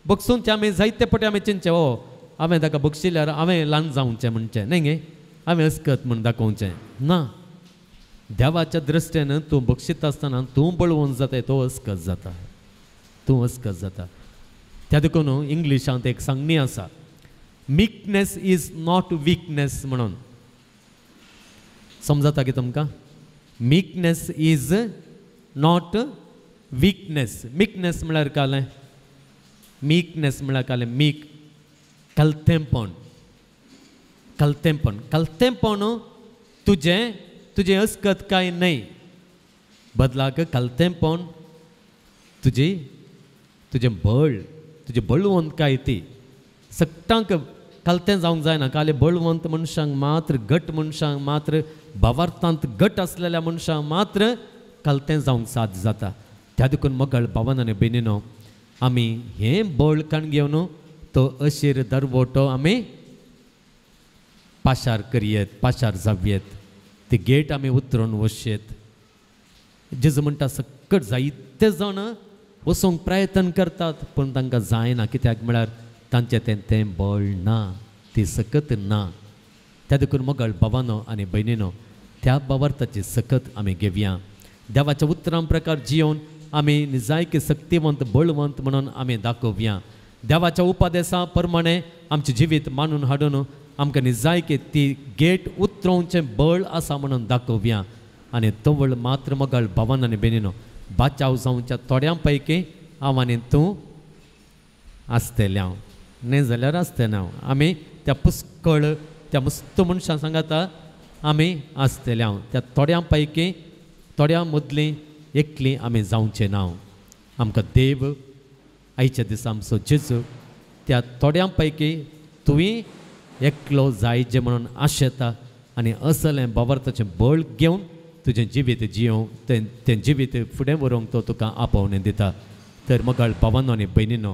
Speaker 2: बक्षूंक आमी जायते पटे आमी चिंतचें, ओ हांवें ताका बक्षिल्यार हांवें ल्हान जावचें म्हणचें न्ही गे, हांवें अस्कत म्हूण दाखोवचें ना. देवाच्या दृश्टेन तूं बक्षीत आसतना तूं बळवंत जाता, तो अस्कत जाता, तूं अस्कत जाता. त्या देखून इंग्लिशांत एक सांगणी आसा, मिकनेस is not weakness म्हणून. समजता की तुमकां? Meekness is not weakness. Meekness म्हळ्यार कालें, मिकनेस म्हळ्यार कालें, मीक कलतेंपण, कलतेंपण, कलतेंपण तुजें तुजें अस्कत काय न्हय, बदलाक कलतेंपण तुजी तुजें बळ, तुजें बळवंत काय ती सगटांक कलतें जावंक जायना. काले बळवंत मनशांक मात्र, घट मनशांक मात्र, भावार्थांत घट आसलेल्या मनशांक मात्र कलतें जावंक साध्य जाता. त्या देखून मगळ भावान आनी भयणीनो, आमी हें बळ काण घेवन तो अशीर दरवटो आमी पाशार करयेत, पाशार जावयेत, ती गेट आमी उतरून वचयेत. जेजू म्हणटा सकट जायते जाण वचूंक प्रयत्न करतात पूण तांकां जायना, कित्याक म्हळ्यार तांचें तें तें बळ ना, ती सकत ना. त्या देखून मगळ भावानो आनी भयणीनो, त्या भावार्थाची सकत आमी घेवया. देवाच्या उतरां प्रकार जियोवन आमी निजायकी सक्तिवंत बळवंत म्हणून आमी दाखोवया. देवाच्या उपदेसा प्रमाणे आमचें जिवीत मानून हाडून आमकां निजायकी ती गेट उतरोवचें बळ आसा म्हणून दाखोवया. आनी तवळ मात्र मगळ भावान आनी भयणीनो, बाचाव जावच्या थोड्यां पैकी हांव आनी तूं आसतलें हांव, न्हय जाल्यार आसतलें हांव. आमी त्या पुस्कळ त्या मस्त मनशां सांगाता आमी आसतलें हांव, त्या थोड्यां पैकी थोड्यां मदलीं एकलीं आमी जावचें ना. आमकां देव आयच्या दिसा आमचो जेजू त्या थोड्यां पैकी तुवें एकलो जायचे म्हणून आशेता आनी असलें भावार्थाचें बळ घेवन तुजें जिवीत जियोवंक, तें तें जिवीत फुडें व्हरूंक तो तुका आपोवणें दिता. तर मगळ भावानो आनी भयणीनो,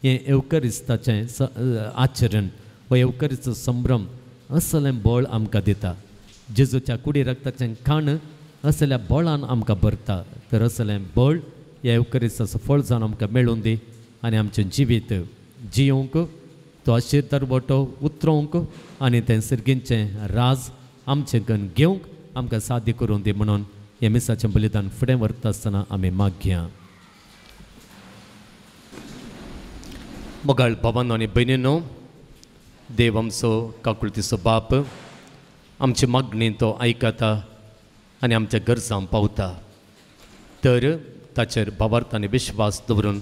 Speaker 2: हें एवकरिस्ताचें आचरण हो एवकरिस्त संभ्रम असलें बळ आमकां दिता. जेजूच्या कुडी रक्ताचें खाण असल्या बळान आमकां भरता. तर असलें बळ ह्या एवकरिस्ताचो फळ जावन आमकां मेळून दी आनी आमचें जिवीत जियोवंक तो आशीर दरवटो उतरोवंक आनी तें सिर्गींचें राज आमचें गन घेवंक आमकां साध्य करून दी म्हणून हें मिसाचें बलिदान फुडें व्हरता आसतना आमी मागया. मोगाळ भावानो आनी भयणीनो, देव आमचो काकुळतीचो बाप आमची मागणी तो आयकता आनी आमच्या गरजां पावता. तर ताचेर भावार्थ आनी विश्वास दवरून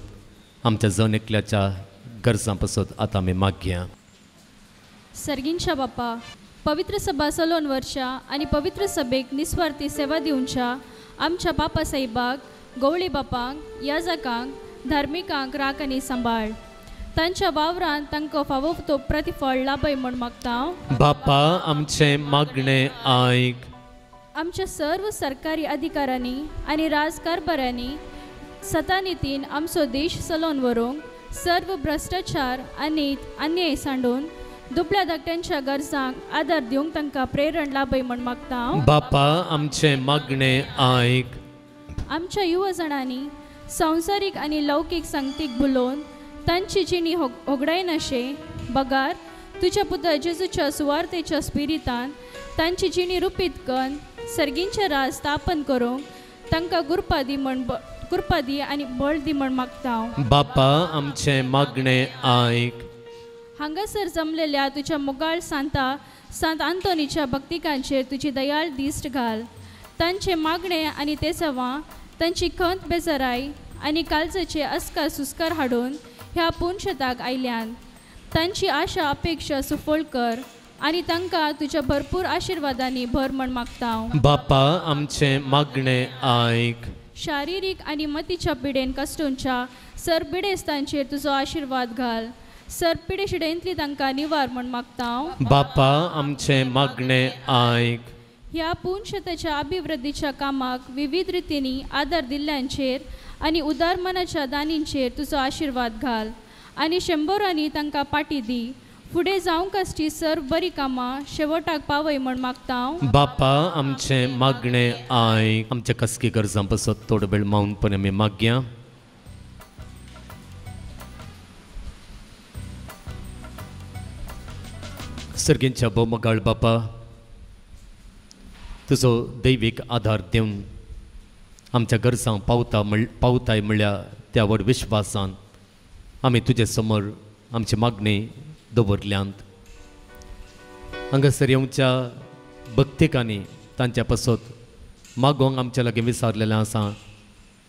Speaker 2: आमच्या जण एकल्याच्या गरजां पासत आतां आमी मागया.
Speaker 1: सर्गींच्या बापा,
Speaker 5: पवित्र सभा चलोवन व्हरच्या आनी पवित्र सभेक निस्वार्थी सेवा दिवच्या आमच्या बापा साहेबाक, गवळी बापांक, याजकांक, धार्मिकांक राख आनी सांबाळ. तांच्या वावरान तांकां फावो तो प्रतिफळ लाभय म्हूण मागता.
Speaker 2: बापा आमचें मागणें आयक.
Speaker 5: आमच्या सर्व सरकारी अधिकाऱ्यांनी आनी राजकारभाऱ्यांनी सतानितीन आमचो देश चलोवन व्हरूंक सर्व भ्रश्टाचार आनी अन्याय सांडून दुबळ्या धाकट्यांच्या गरजांक आदार दिवंक तांकां प्रेरण लाभय म्हूण मागता.
Speaker 2: बापा आमचें मागणें आयक.
Speaker 5: आमच्या युवा जाणांनी संवसारीक आनी लौकीक संगतीक भुलोवन तांची जिणी होगडायनाशे बगार तुज्या पुता जेजूच्या सुवार्थेच्या स्पिरितान तांची जिणी रुपीत करून सर्गींचें राज स्थापन करूंक तांकां कृपा दी आनी बळ दी म्हण मागता.
Speaker 2: बापा आमचें मागणें आयक.
Speaker 5: हांगासर जमलेल्या तुज्या मोगाळ सांता सांत आंतोनीच्या भक्तिकांचेर तुजी दयाळ दिश्ट घाल. तांचे मागणे आनी तेजवां, तांची खंत बेजाराय आनी काळजाचे अस्कार सुस्कार हाडून ह्या पुनशताक आयल्यान तांची आशा अपेक्षा सुफळ कर आनी तांकां तुज्या भरपूर आशिर्वादांनी भर म्हण मागता.
Speaker 2: बापा आमचें मागणें आयक.
Speaker 5: शारिरीक आनी मतीच्या पिडेन कश्टोंच्या सर पिडेस्तांचेर तुजो आशिर्वाद घाल. सर पिडेशिडेंतली तांकां निवार म्हण मागता.
Speaker 2: बापा आमचें मागणें आयक.
Speaker 5: ह्या पुनशताच्या अभिवृद्धीच्या कामाक विविध रितींनी आदार दिल्ल्यांचेर आनी उदार मनाच्या दानींचेर तुजो आशिर्वाद घाल आनी शंबरांनी तांकां पाटी दी. फुडें जावंक आसची सर्व बरी कामां शेवटाक पावय म्हण मागता.
Speaker 2: बापा आमचें मागणें आयक. आमच्या कसकी गरजां पासत थोडो वेळ मौनपणे आमी मागया. सर्गींच्या भोवमगाळ बापा, तुजो दैवीक आदार दिवन आमच्या गरजांक पावताय म्हणल्यार त्या व्हड विश्वासान आमी तुजे समोर आमची मागणी दवरल्यांत. हांगासर येवच्या भक्तिकांनी तांच्या पासत मागोंक आमच्या लागीं विचारलेलें आसा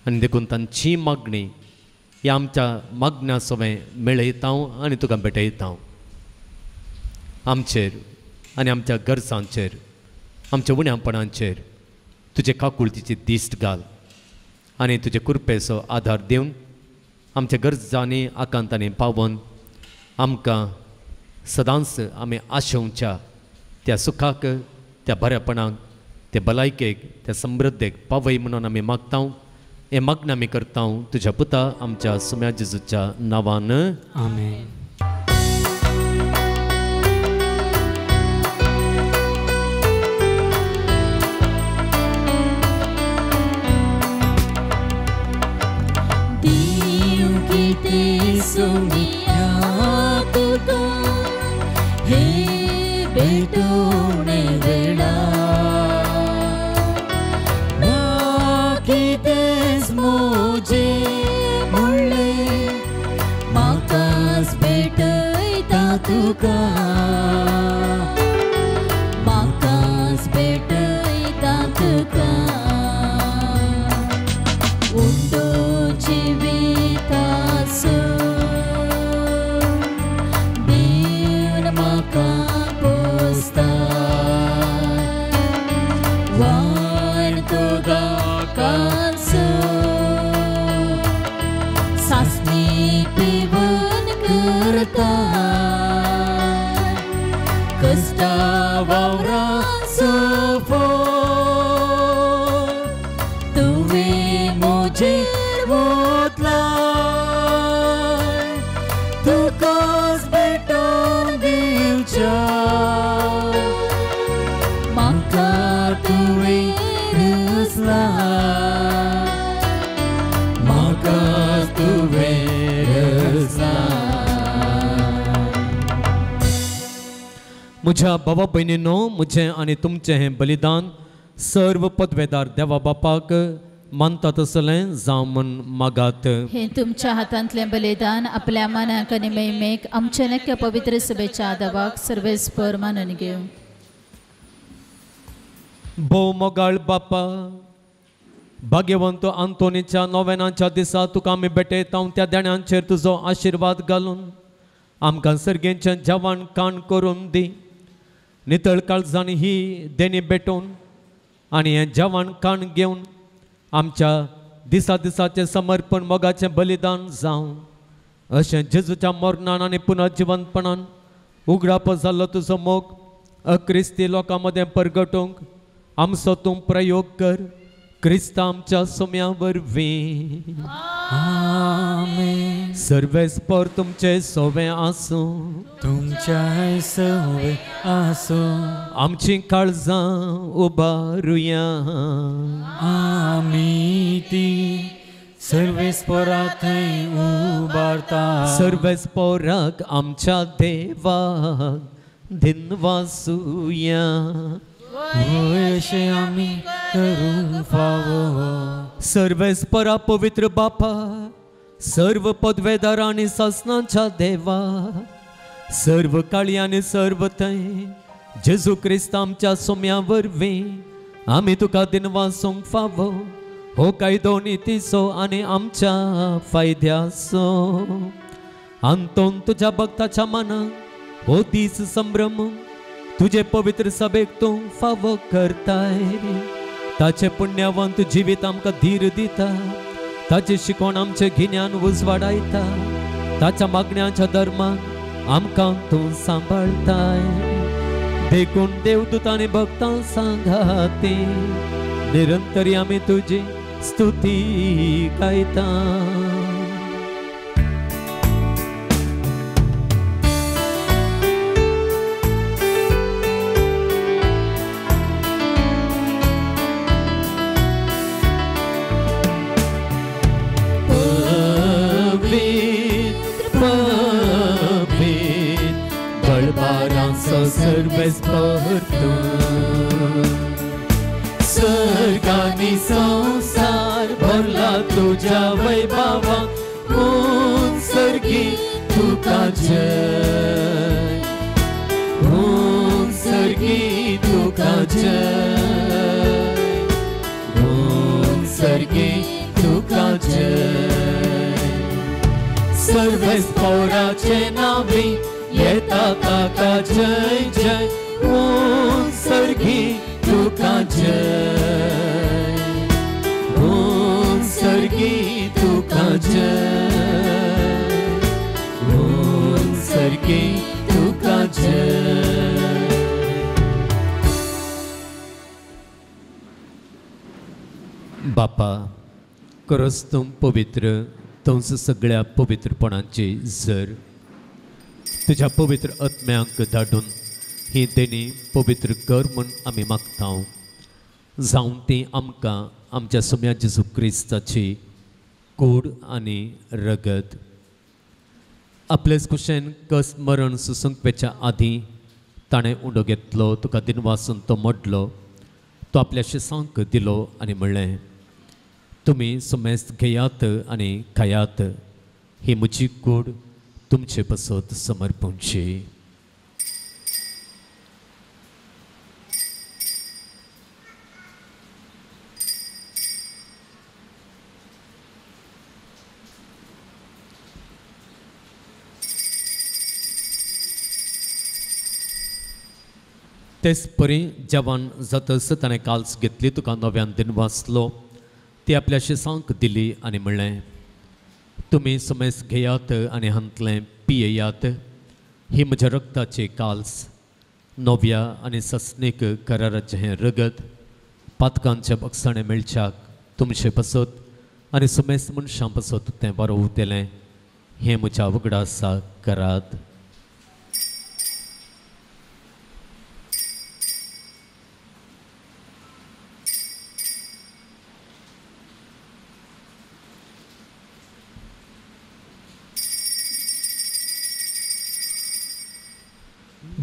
Speaker 2: आनी देखून तांची मागणी ही आमच्या मागण्या सवें मेळयता आनी तुका भेटयता. आमचेर आनी आमच्या गरजांचेर, आमच्या उण्यापणांचेर तुजे काकुळतीची दिश्ट घाल आनी तुजे कृपेचो आदार दिवन आमच्या गरजांनी आकांतांनी पावोवन आमकां सदांच आमी आशेवच्या त्या सुखाक, त्या बरेपणाक, त्या भलायकेक, त्या समृद्धेक पावय म्हणून आमी मागता. हें मागणें आमी करता तुज्या पुता आमच्या सुम्या जेजूच्या नांवान.
Speaker 6: आमेन.
Speaker 4: सुनिया तुका हे भेटोणे वेळा ना कितेंच मोजे म्हणले म्हाकाच भेटयता तुका, म्हाकाच भेटयता तुका. उंडो जिविताचो दिवन म्हाका पोसता, वारतो गाकाचो सासणी पिवन करता, कश्टा वावराचो फोल तुवें म्हजेर वतला, तुकाच भेटोवन दिवच्या म्हाका तुवें रचला, म्हाका तुवें रचला.
Speaker 2: म्हज्या भावा भयणीनो, म्हजें आनी तुमचें हें बलिदान सर्व पदवेदार देवा बापाक मानता तसलें जावं म्हूण मागात.
Speaker 1: हे तुमच्या हातांतलें बलिदान आपल्या मनाक आनी महिमेक आमच्या नक्या पवित्र सभेच्या आदावाक सर्वेस्पर मानून घेवं.
Speaker 2: भोव मोगाळ बापा, भाग्यवंत आंतोनीच्या नोवेनाच्या दिसा तुका आमी भेटयता. त्या देण्यांचेर तुजो आशिर्वाद घालून आमकां सर्गेचें जेवण काण करून दी. नितळ काळजान ही देणी भेटोवन आनी हें जेवण खाण घेवन आमच्या दिसा दिसाचें समर्पण मोगाचें बलिदान जावं. अशें जेजूच्या मरणान आनी पुनर्जिवंतपणान उगडापो जाल्लो तुजो मोग अक्रिस्ती लोकां मदें परगटूंक आमचो तूं प्रयोग कर क्रिस्ता आमच्या सोम्या वरवीं.
Speaker 4: आमेन.
Speaker 2: सर्वेस्पर तुमचे सोवे आसूं,
Speaker 4: तुमच्याय सोवे आसूं.
Speaker 2: आमची काळजां उबारुया.
Speaker 4: आमी ती सर्वेस्परा थंय उबारता.
Speaker 2: सर्वेस्पराक आमच्या देवाक दिनवासुया.
Speaker 4: होय अशें आमी करूंक फावो.
Speaker 2: सर्वेस्परा पवित्र बापा, सर्व पदवेदार आनी सासणाच्या देवा, सर्व काळी आनी सर्व थंय जेजू क्रिस्त आमच्या सोम्या वरवीं आमी तुका दिनवासूंक फावो. हो कायदो नितीचो आनी आमच्या फायद्याचो. आंतोन तुज्या भक्ताच्या मनाक हो दीस संभ्रम तुजे पवित्र सभेक तूं फावो करताय. ताचे पुण्यवंत जिवीत आमकां धीर दिता, ताचे शिकोण आमचें गिन्यान उजवाडायता, ताच्या मागण्याच्या धर्माक आमकां तूं सांबाळताय. देखून देवदूत आनी भक्तां सांगाती निरंतरी आमी तुजी स्तुती गायता. सर्वेस्पर तूं सर्गानी संसार भरला तुझ्या वैभवा, कोण सर्गी तुका जय, कोण सर्गी तुका जय, कोण सर्गी तुका जय. सर्वेस्पराचे नावी येता ताका जय जय, कोण सर्गी तुका जय, कोण सर्गी तुका जय, कोण सर्गी तुका जय. बापा, खरोच तूं पवित्र, तूंच सगळ्या पवित्रपणाची जर तुज्या पवित्र आत्म्यांक धाडून ही देणी पवित्र कर म्हूण आमी मागता. जावं ती आमकां आमच्या सोम्या जेजू क्रिस्ताची कूड आनी रगत. आपलेच कुशेन कस मरण सुसूंक वेच्या आदीं ताणें उंडो घेतलो, तुका दिनवासून तो मोडलो, तो आपल्या शिसांक दिलो आनी म्हणलें, तुमी सुमेस्त घेयात आनी खायात, ही म्हजी कूड तुमचे पासत समर्पणची. तेच परी जेवण जातच ताणें काल्स घेतली, तुका नव्यान दिनवासलो, ती आपल्या शिसांक दिली आनी म्हणलें, तुमी सुमेस घेयात आनी हांतलें पियेयात, ही म्हज्या रक्ताची काल्स, नव्या आनी ससनीक कराराचें हें रगत पातकांच्या बक्षाणें मेळच्याक तुमचे पासत आनी सुमेस मनशां पासत तें बरोवतलें, हें म्हज्या उगडासाक करात.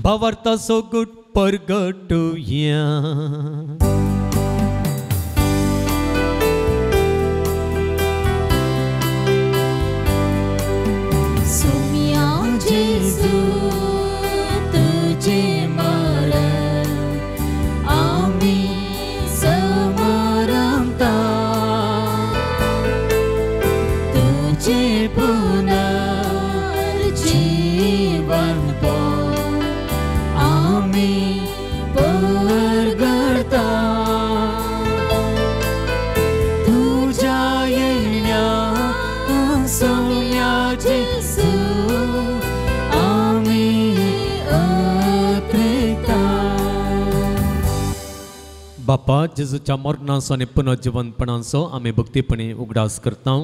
Speaker 2: भावार्थाचो गुट परगटुया.
Speaker 4: सुम्या जेजू तुझे मरण आमी समरमता, तुझे पुनर्जीवन आमी
Speaker 2: बापा, जेजूच्या मरणाचो आनी पुनर्जिवंतपणाचो आमी भक्तीपणी उगडास करता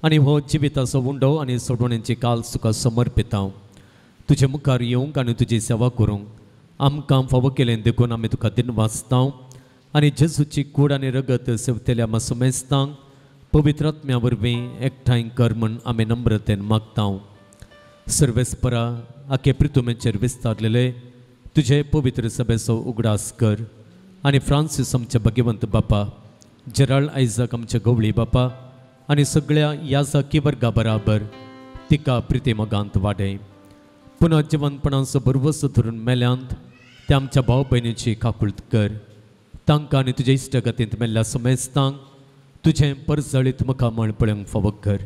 Speaker 2: आनी हो जिविताचो उंडो आनी सोडवणेची काल तुका समर्पिता. तुजे मुखार येवंक आनी तुजी सेवा करूंक आमकां फावो केलें देखून आमी तुका दिनवासता आनी जेजूची कूड आनी रगत सेवतेल्या सुमेस्तांक पवित्र आत्म्या वरवीं एकठांय कर म्हूण आमी नम्रतेन मागता. सर्वेस्परा, आखे प्रितुमेचेर विस्तारलेले तुजे पवित्र सभेचो उगडास कर आनी फ्रांसीस आमचे भगवंत बापा, जेराल्ड आयजक आमचे गवळी बापा आनी सगळ्या याजकी वर्गा बराबर तिका प्रिती मोगांत वाडय. पुनर्जिवंतपणाचो भरवसो धरून मेल्यांत ते आमच्या भाव भयणीची काकुळट कर. तांकां आनी तुजे इश्टगतींत मेल्ल्या सुमेस्तांक तुजें परजळीत मुखामळ पळोवंक फावो कर.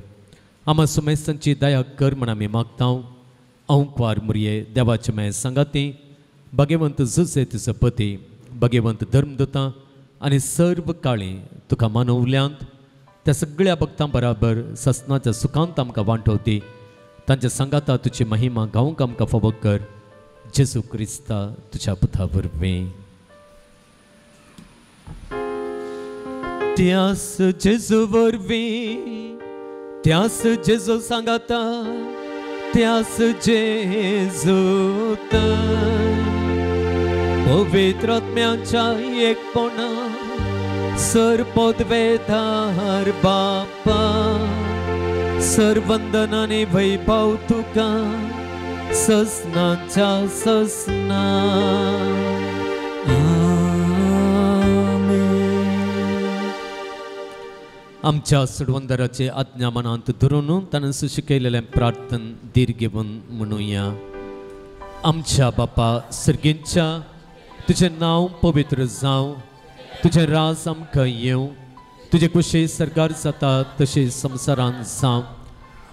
Speaker 2: आमा सुमेस्तांची दया कर म्हण आमी मागता. अंकवार मुरये देवाचे मे सांगाती भगवंत जुजे तुजो पती भगवंत धर्मदूतां आनी सर्व काळी तुका मानवल्यांत त्या सगळ्या भक्तां बराबर ससनाच्या सुखांत आमकां वांटवती. तांच्या सांगाता तुजी महिमा गावंक आमकां फावो कर. जेजू क्रिस्ता तुज्या पुता वरवीं. त्यास जेजू वरवीं, त्यास जेजू सांगाता, त्यास जेजू पवित्र आत्म्याच्या एकपणा सर पदवेदार बापा, सर्वंदन आनी वैभव तुका ससनाच्या ससना. आमच्या सोडवंदराचे आज्ञा मनांत धरून ताणें शिकयलेलें प्रार्थन धीर घेवन म्हणुया. आमच्या बापा सर्गींच्या, तुजें नांव पवित्र जावं, तुजें राज आमकां येवं, तुजे कुशी सरकार जाता तशी संवसारान जावं.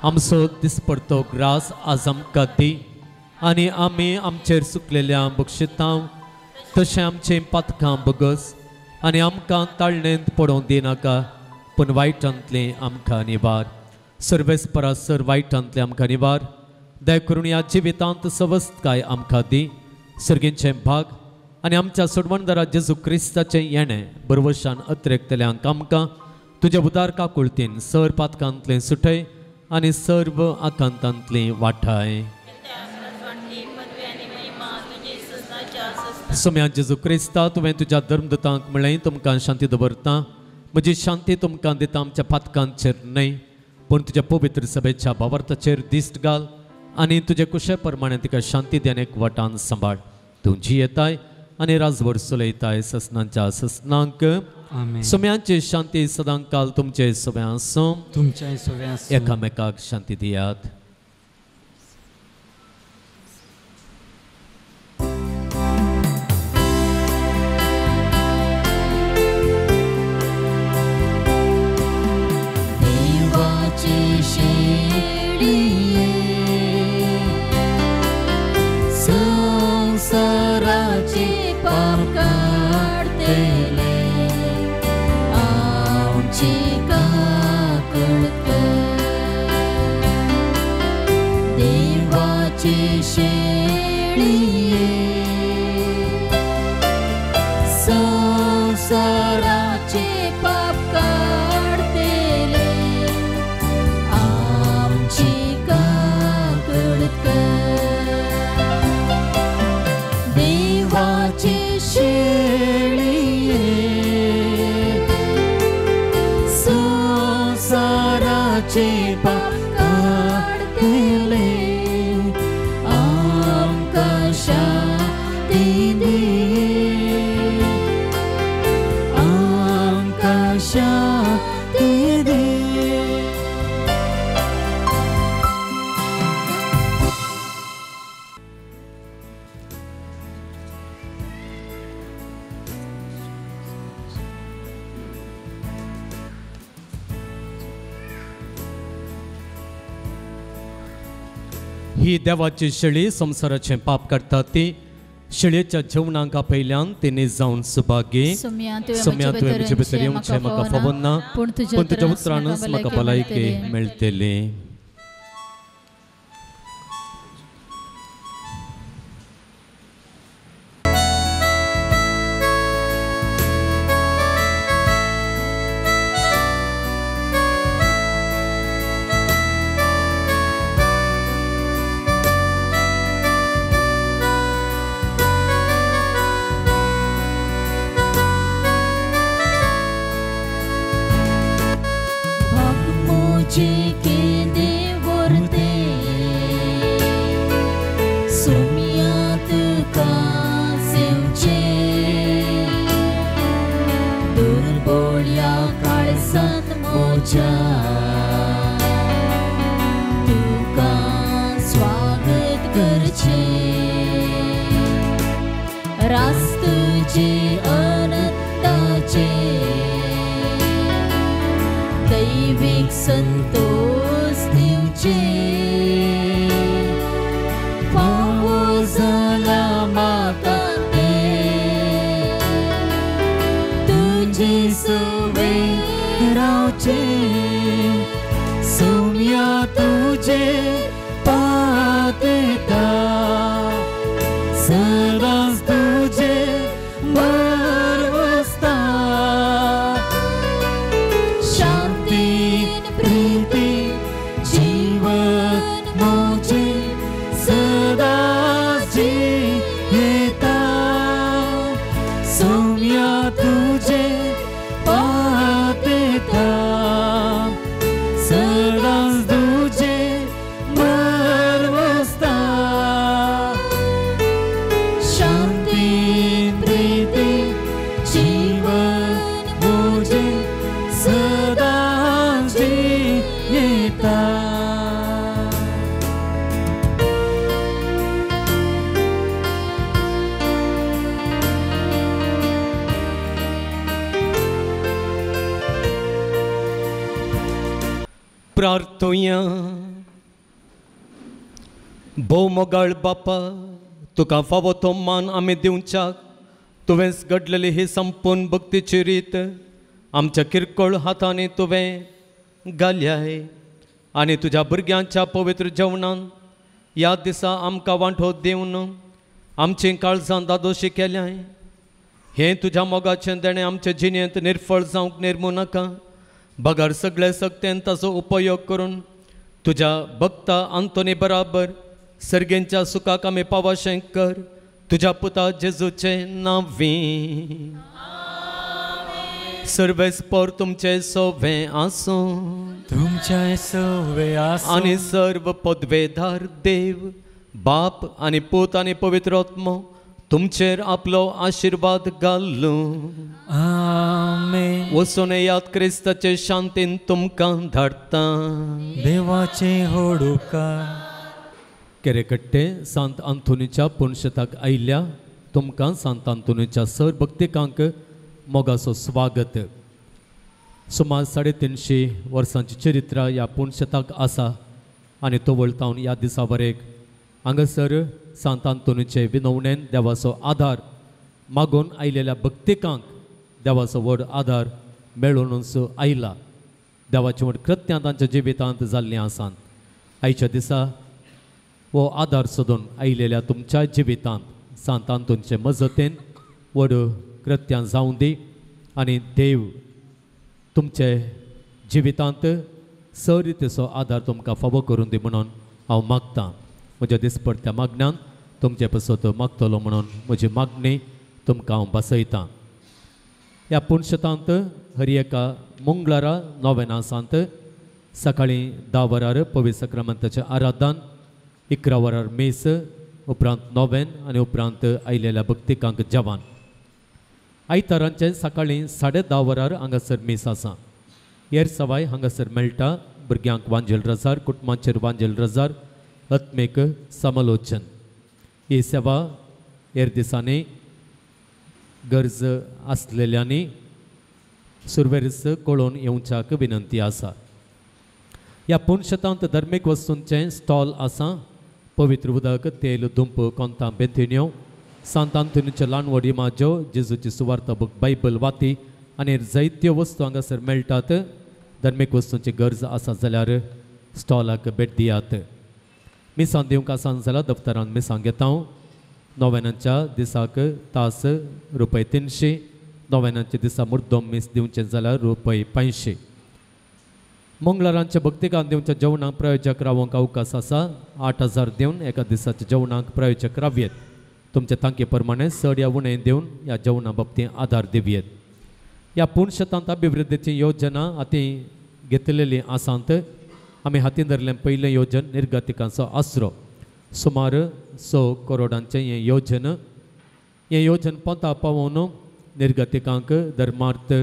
Speaker 2: आमचो दिसपडतो ग्रास आज आमकां दी आनी आमी आमचेर चुकलेल्या बक्षितां तशें आमचें पातकां बगस आनी आमकां ताळणेंत पडोवंक दिनाका, पूण वायटांतलें आमकां निवार. सर्वेस्परा सर वायटांतलें आमकां निवार. दया करून ह्या जिवितांत सवस्तकाय आमकां दी. सर्गींचें भाग आनी आमच्या सोडवणदारा जेजू क्रिस्ताचें येणें बरवशान अत्रेकतल्यांक आमकां तुज्या उदार काकुळतीन सर पातकांतलें सुटय आनी सर्व आकांतांतलें वाठाय. सोम्या जेजू क्रिस्ता, तुवें तुज्या धर्मदूतांक म्हणलें तुमकां शांती दवरता, म्हजी शांती तुमकां दिता, आमच्या पातकांचेर न्हय पूण तुज्या पवित्र सभेच्या भावार्थाचेर दिश्ट घाल आनी तुजे कुशे प्रमाणे तिका शांती दी आनी एकवटान सांबाळ. तूं जियेताय आनी राजवट चलयताय ससनांच्या ससनांक. सोम्यांची शांती सदांकाल तुमचे सगळ्यां आसूं,
Speaker 6: तुमच्या सगळ्यां आसूं.
Speaker 2: एकामेकाक शांती दियात.
Speaker 4: संसाराचे पाप काडतले आमची काकूळ कर. देवाचे शेळये संसाराचे पाप काडतले आमची काकूळ कर. देवाचे शेळये संसाराचे पाप काडतले आमकां शांती दी, आमकां शांती दी.
Speaker 2: ही देवाची शेळी संवसाराचें पाप काडटा ती शेळयेच्या जेवणाक आपयल्यान तिणे जावन सुभागी.
Speaker 1: सोम्या
Speaker 2: तुवें म्हजे भितर येवचें म्हाका फावना,
Speaker 1: पूण
Speaker 2: तुज्या उतरानच म्हाका भलायकी मेळटली.
Speaker 4: संतोष दिवचे फावो जाला म्हाका तें तुजे सवें रावचें सोम्या तुजे पातेता सदांच तुजे भरवसता शांतीन प्रीती जीवन म्हजें सदांच जियेता सोम्या तुजे पातेता सदांच तुजे भरवसता शांती प्रीती जीवन म्हजें सदांच जियेता.
Speaker 2: प्रार्थुया. भोव मोगाळ बापा, तुका फावो तो मान आमी दिवच्याक तुवेंच घडलेली ही संपूर्ण भक्तीची रीत आमच्या किरकोळ हातांनी तुवें घाल्याय आनी तुज्या भुरग्यांच्या पवित्र जेवणान ह्या दिसा आमकां वांटो दिवन आमचीं काळजां दादोशी केल्याय. हें तुज्या मोगाचें देणें आमचे जिणेंत निर्फळ जावंक निर्मू नाका, बगर सगळे सक्तेन ताचो उपयोग करून तुज्या भक्ता आंतोनी बराबर सर्गेंच्या सुखाक आमी पावाशें कर तुज्या पुता जेजूचे नांवी. सर्वेस्पर तुमचे सोवे आसूं,
Speaker 6: तुमचे सोवे आसूं
Speaker 2: आनी सर्व पदवेदार देव बाप आनी पूत आनी पवित्र आत्मो तुमचेर आपलो आशिर्वाद घालूं.
Speaker 6: आमेन.
Speaker 2: वचून येयात, क्रिस्ताचे शांतीन तुमकां धाडटा.
Speaker 6: देवाचे व्हड उपकार.
Speaker 2: केरेकट्टे सांत आंतोनीच्या पुनशताक आयिल्ल्या तुमकां सांत आंतोनीच्या सर भक्तिकांक मोगाचो स्वागत. सुमार 350 वर्सांची चरित्र ह्या पुनशताक आसा आनी तवळतावन ह्या दिसा वरेक हांगासर सांत आंतोनीचे विनवणेन देवाचो आदार मागून आयिल्ल्या भक्तिकांक देवाचो व्हड आदार मेळूनच आयला. देवाची व्हड कृत्यां तांच्या जिवितांत जाल्लीं आसात. आयच्या दिसा हो आदार सोदून आयिल्ल्या तुमच्या जिवितांत सांत आंतोनीचे मजतीन व्हड कृत्यां जावं दी आनी देव तुमचे जिवितांत सर रितीचो आदार तुमकां फावो करून दी म्हणून हांव मागतां. म्हज्या दिसपडत्या मागण्यान तुमचे पासत मागतलो म्हणून म्हजी मागणी तुमकां हांव बसयतां. ह्या पुनशतांत हर एका मंगळारा नोवेनासांत सकाळीं 10 वरार पवित्र सक्रामंताचें आराधन, 11 वरार मीस, उपरांत नोवेन आनी उपरांत आयिल्ल्या भक्तिकांक जेवण. आयतारांचें सकाळीं 10:30 वरार हांगासर मीस आसा. हेर सवाय हांगासर मेळटा. भुरग्यांक वांजेल रजार, कुटुंबांचेर वांजेल रजार, आत्मीक समालोचन ही सेवा हेर दिसांनी गरज आसलेल्यांनी सुरवेरीस कळोवन येवच्याक विनंती आसा. ह्या पुनशतांत धर्मीक वस्तूंचें स्टॉल आसा. पवित्र उदक, तेल, दुंप, कोंतां, बेंतिण्यो, सांत आंतोनीचे ल्हान व्हड इमाज्यो, जेजूची सुवार्ता बूक, बायबल, वाती आनी जायत्यो वस्तू हांगासर मेळटात. धर्मीक वस्तूंची गरज आसा जाल्यार स्टॉलाक भेट दियात. मिसां दिवंक आसान जाल्यार दफ्तरान मिसां घेता. नोवेनाच्या दिसाक तास ₹300, नोवेनाच्या दिसा मुर्दम मीस दिवचें जाल्यार ₹500. मंगळारांच्या भक्तिकान दिवच्या जेवणाक प्रायोजक रावंक अवकाश आसा. 8000 दिवन एका दिसाच्या जेवणाक प्रायोजक रावयेत. तुमच्या तांकी प्रमाणे चड या उणें दिवन ह्या जेवणा बाबतींत आदार दिवयेत. ह्या पुनशतांत अभिवृद्धीची योजना हाती घेतलेली आसात. आमी हातीन धरलें पयलें योजन निर्गतिकांचो आसरो. सुमार 6 करोडांचें हें योजन. हें योजन पोंता पावोवन निर्गतिकांक धर्मार्थ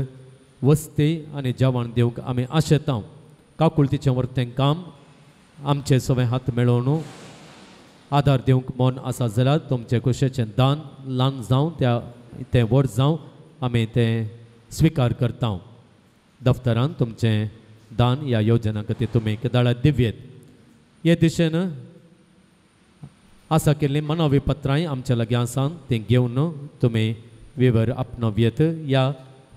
Speaker 2: वस्ती आनी जेवण दिवंक आमी आशेता. काकुळतीचें वर्तें काम आमचे सगळे हात मेळोवन आदार दिवंक मन आसा जाल्यार तुमचे कुशेचें दान ल्हान जावं त्या तें व्हड जावं आमी तें स्विकार करता. दफ्तरान तुमचें दान ह्या योजना खातीर तुमी केदाळा दिवयेत. हे दिशेन आसा केल्लीं मानवी पत्रांय आमच्या लागीं आसा तीं घेवन तुमी विवर आपणावयेत. ह्या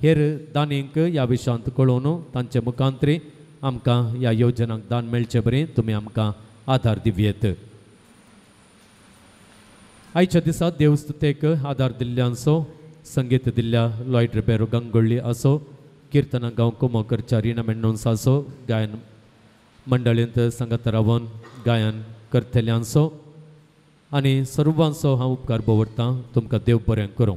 Speaker 2: हेर दानींक ह्या विशयांत कळोवन तांचे मुखांतरी आमकां ह्या योजनांक दान मेळचे बरें तुमी आमकां आदार दिवयेत. आयच्या दिसा देवस्तुतेक आदार दिल्ल्यांचो संगीत दिल्ल्या लॉयड रिबेरो गंगोळ्ळी असो, किर्तनां गांव कुमोकरच्या रिना मेंडोन्सा असो, गायन मंडळींत सांगात रावन गायन करतल्यांचो आनी सर्वांचो हांव उपकार दवरतां. तुमकां देव बरें करूं.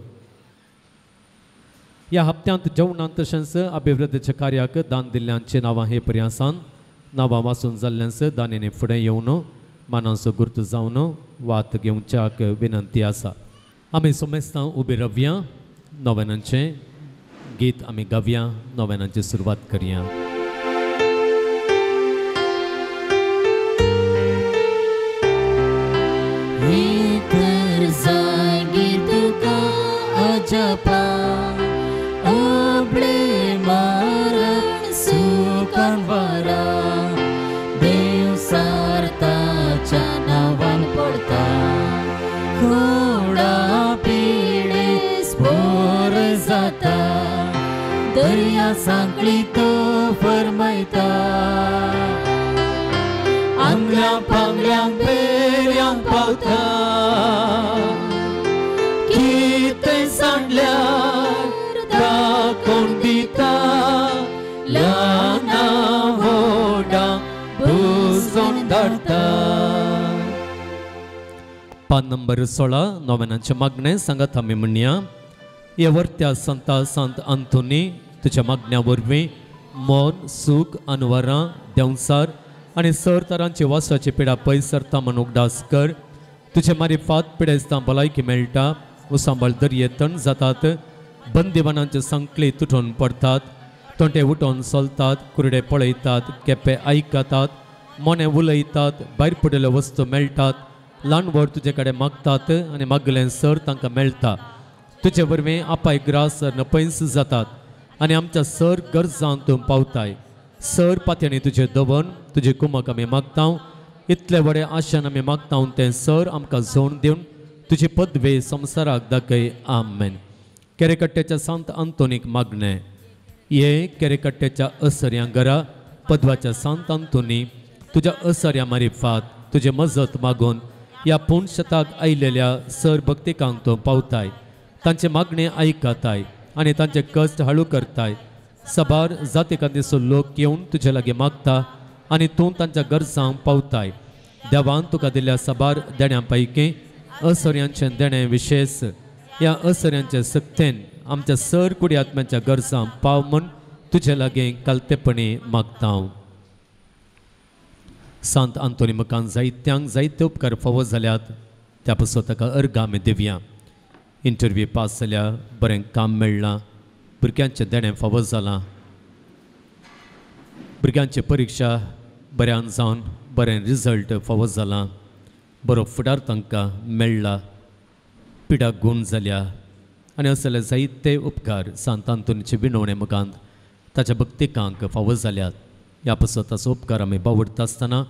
Speaker 2: ह्या हप्त्यांत जेवणांत तशेंच अभिवृद्धीच्या कार्याक दान दिल्ल्यांची नांवां हे परी आसान. नांवां वाचून जाल्ल्यांच दानींनी फुडें येवन मानांचो गुर्त जावन वात घेवच्याक विनंती आसा. आमी सोमेस्तां उबी रावया, नोवेनांचें गीत आमी गावया, नोवेनांची सुरवात करया.
Speaker 4: दर्या सांकळी तो फरमायता आंगल्या पांगल्यांक बेऱ्यांक पावता कितें सांडल्यार दाखोवन दिता ल्हाना व्हडा बुजोवन धाडटा.
Speaker 2: पान नंबर 16 नोवेनांचें मागणें सांगात आमी म्हणया. हे वर्त्या संता संत अंतोनी तुज्या मागण्या वरवीं मन सूख अनवरां देंवसार आनी सर तरांची वासाची पिडा पयस सरता म्हूण उगडास कर. तुजे मारिफात पिडेस्तां भलायकी मेळटा, उसांबळ दर्ये तण जातात, बंदिवानांचे संकली तुटून पडटात, तोंटे उठोवन चलतात, कुरडे पळयतात, केपे आयकतात, मोने उलयतात, भायर पडिल्ल्यो वस्तू मेळटात, ल्हान व्हड तुजे कडेन मागतात आनी मागलें सर तांकां मेळटा. तुजे वरवीं आपाय ग्रास नपयस जातात आनी आमच्या सर गरजांत तूं पावताय. सर पात्यांनी तुजें दवर तुजी कुमक आमी मागता. इतले व्हडे आशेन आमी मागता तें सर आमकां जोड दिवन तुजी पदवी संवसाराक दाखय. आमेन. केरेकट्ट्याच्या सांत अंतोनीक मागणें. हे केरेकट्ट्याच्या असऱ्यां घरा पदवाच्या सांत अंतोनी तुज्या असऱ्या मारिफात तुजे मजत मागून ह्या पूण शताक आयिल्ल्या सर भक्तिकांक तूं पावताय, तांचे मागणें आयकताय आनी तांचे कश्ट हाळू करताय. सबार जातीकांतीचो लोक येवन तुजे लागीं मागता आनी तूं तांच्या गरजांक पावताय. देवान तुका दिल्ल्या सबार देण्यां पैकी असऱ्यांचें देणें विशेश. ह्या असऱ्यांचे सक्तेन आमच्या सर कुडी आत्म्याच्या गरजांक पाव म्हूण तुजे लागीं कालतेपणी मागता. सांत आंतोनी मुखान जायत्यांक जायते उपकार फावो जाल्यात त्या पासून ताका अर्घां आमी दिवया. इंटरव्यू पास जाल्या, बरें काम मेळ्ळां, भुरग्यांचें देणें फावो जालां, भुरग्यांची परिक्षा बऱ्यान जावन बरें रिजल्ट फावो जालां, बरो फुडार तांकां मेळ्ळा, पिडा गूण जाल्या आनी असले जायते उपकार सांत आंतोनीचे विनवणे मुखांत ताच्या भक्तिकांक फावो जाल्यात. ह्या पासत ताचो उपकार आमी बावडटा आसतना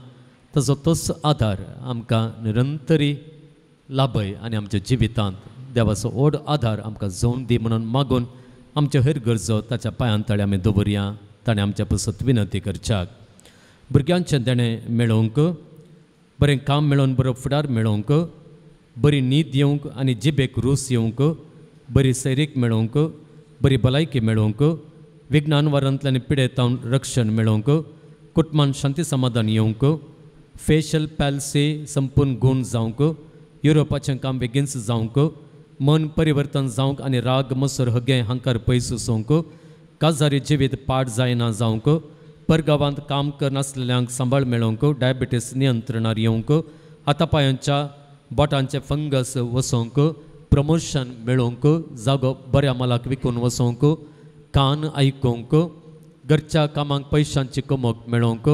Speaker 2: ताचो तोच आदार आमकां निरंतरी लाभय आनी आमच्या जिवितांत देवाचो व्हड आदार आमकां जोवन दी म्हणून मागून आमच्यो हेर गरजो ताच्या पांयां तळे आमी दवरया. ताणें आमच्या पासत विनंती करच्याक. भुरग्यांचें देणें मेळोवंक, बरें काम मेळोवन बरो फुडार मेळोवंक, बरी न्हीद येवंक आनी जिबेक रूच येवंक, बरी सैरीक मेळोवंक, बरी भलायकी मेळोवंक, विज्ञानवारांतल्यान पिडेतावन रक्षण मेळोवंक, कुटुंबान शांती समाधान येवंक, फेशल पॅल्सी संपूर्ण गूण जावंक, युरोपाचें काम बेगीनच जावंक, मन परिवर्तन जावंक आनी राग मसर हगें हांकार पयस वचोवंक, काजारी जिवीत पाड जायना जावंक, परगांवांत काम करनासलेल्यांक सांबाळ मेळोवंक, डायबिटीस नियंत्रणार येवंक, हातापायांच्या बोटांचे फंगस वसोवंक, प्रमोशन मेळोवंक, जागो बऱ्या मालाक विकून वसोवंक, कान आयकूंक, घरच्या कामांक पयशांची कमोक मेळोवंक,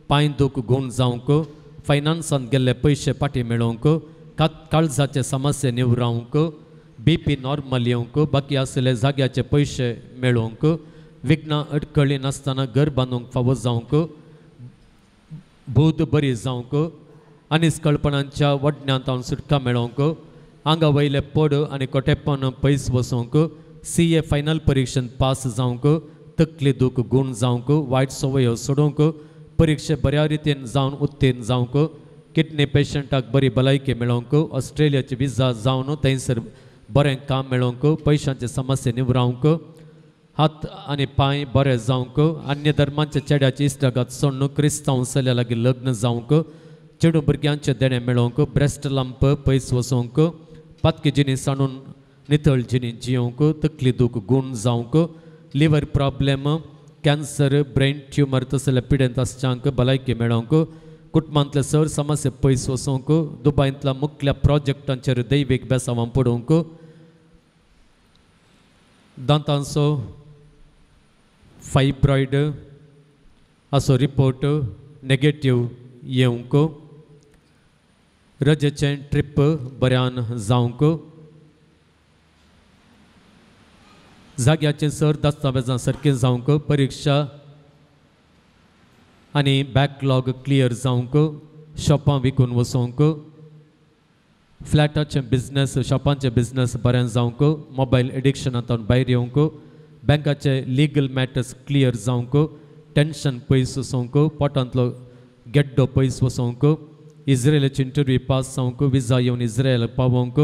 Speaker 2: पांय दूख गूण जावंक, फायनान्सांत गेल्ले पयशे फाटीं मेळोवंक, काळजाचे समस्ये निवरावंक, बी पी नॉर्मल येवंक, बाकी आसले जाग्याचे पयशे मेळोवंक, विघ्नां अडकळी नासतना घर बांदूंक फावो जावंक बूद बरी जावंक आनी स्कळपणांच्या वडण्यांत हांव सुटका मेळोवंक आंगा वयले पड आनी कोटेपण पयस वचोंक CA final परिक्षेंत पास जावंक तकली दूख गूण जावंक वायट संवयो सोडोवंक परिक्षे बऱ्या रितीन जावन उत्तीर्ण जावंक किडनी पेशंटाक बरी भलायकी मेळोवंक ऑस्ट्रेलियाची विजा जावन थंयसर बरें काम मेळोवंक पयशांचे समस्या निवरावंक हात आनी पांय बरे जावंक अन्य धर्मांच्या चेड्याची इश्टागत सोडून क्रिस्तांव चल्या लागीं लग्न जावंक चेडूं भुरग्यांचें देणें मेळोवंक ब्रेस्ट लंप पयस वचोवंक पातकी जिणी सांडून नितळ जिणी जियोवंक तकली दूख गूण जावंक liver problem cancer brain tumour तसल्या पिडेंत आसच्यांक भलायकी मेळोवंक कुटुंबांतले सर समस्या पयस वचोवंक दुबायंतल्या मुखल्या प्रोजेक्टांचेर दैवीक बेसांवां पडोवंक दांतांचो फायब्रॉयड असो रिपोर्ट नेगेटीव येवंक रजेचें ट्रीप बऱ्यान जावंक जाग्याचें सर दस्तावेजां सारकें जावंक परिक्षा आनी बॅकलॉग क्लियर जावंक शॉपां विकून वचोंक फ्लॅटाचें बिजनस शॉपांचें बिजनस बरें जावंक मोबायल एडिक्शनांतल्यान भायर येवंक बँकाचे लिगल मॅटर्स क्लियर जावंक टेन्शन पयस वचोंक पोटांतलो गेड्डो पयस वचोंक इस्रायलाची इंटरव्यू पास जावंक विजा येवन इस्रायल पावोवंक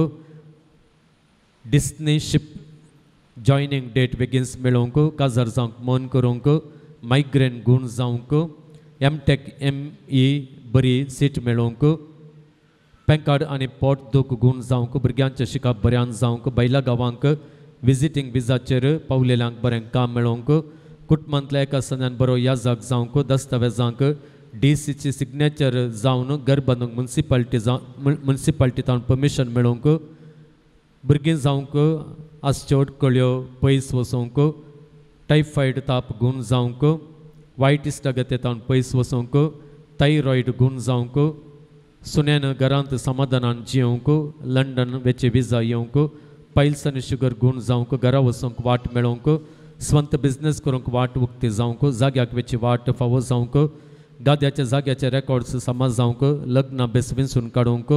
Speaker 2: डिस्नी शीप जॉयनींग डेट बेगीन मेळोवंक काजार जावंक मन करूंक मायग्रेन गूण जावंक MTech ME बरी सीट मेळोवंक पेंकाड आनी पोट दूख गूण जावंक भुरग्यांचें शिकप बऱ्यान जावंक बैला गांवांक विजिटींग विजाचेर पावलेल्यांक बरें काम मेळोवंक कुटुंबांतल्या एका सन्यान बरो याजाक जावंक दस्तावेजांक DCची सिग्नेचर जावन घर बांदूंक मुन्सिपाल्टी तावन परमिशन मेळोवंक भुरगीं जावंक आसच्यो अडकळ्यो पयस वचोवंक टायफॉयड ताप गूण जावंक वायट इश्टागते तावन पयस वचोवंक थायरॉयड गूण जावंक सुण्यान घरांत समाधानान जियोवंक लंडन वेचे विजा येवंक पायल्स आनी शुगर गूण जावंक घरा वचोंक वाट मेळोवंक स्वंत बिजनस करूंक वाट उक्ती जावंक जाग्याक वेची वाट फावो जावंक गाद्याच्या जाग्याचे रेकॉर्ड्स समज जावंक लग्नां बेस विंचून काडूंक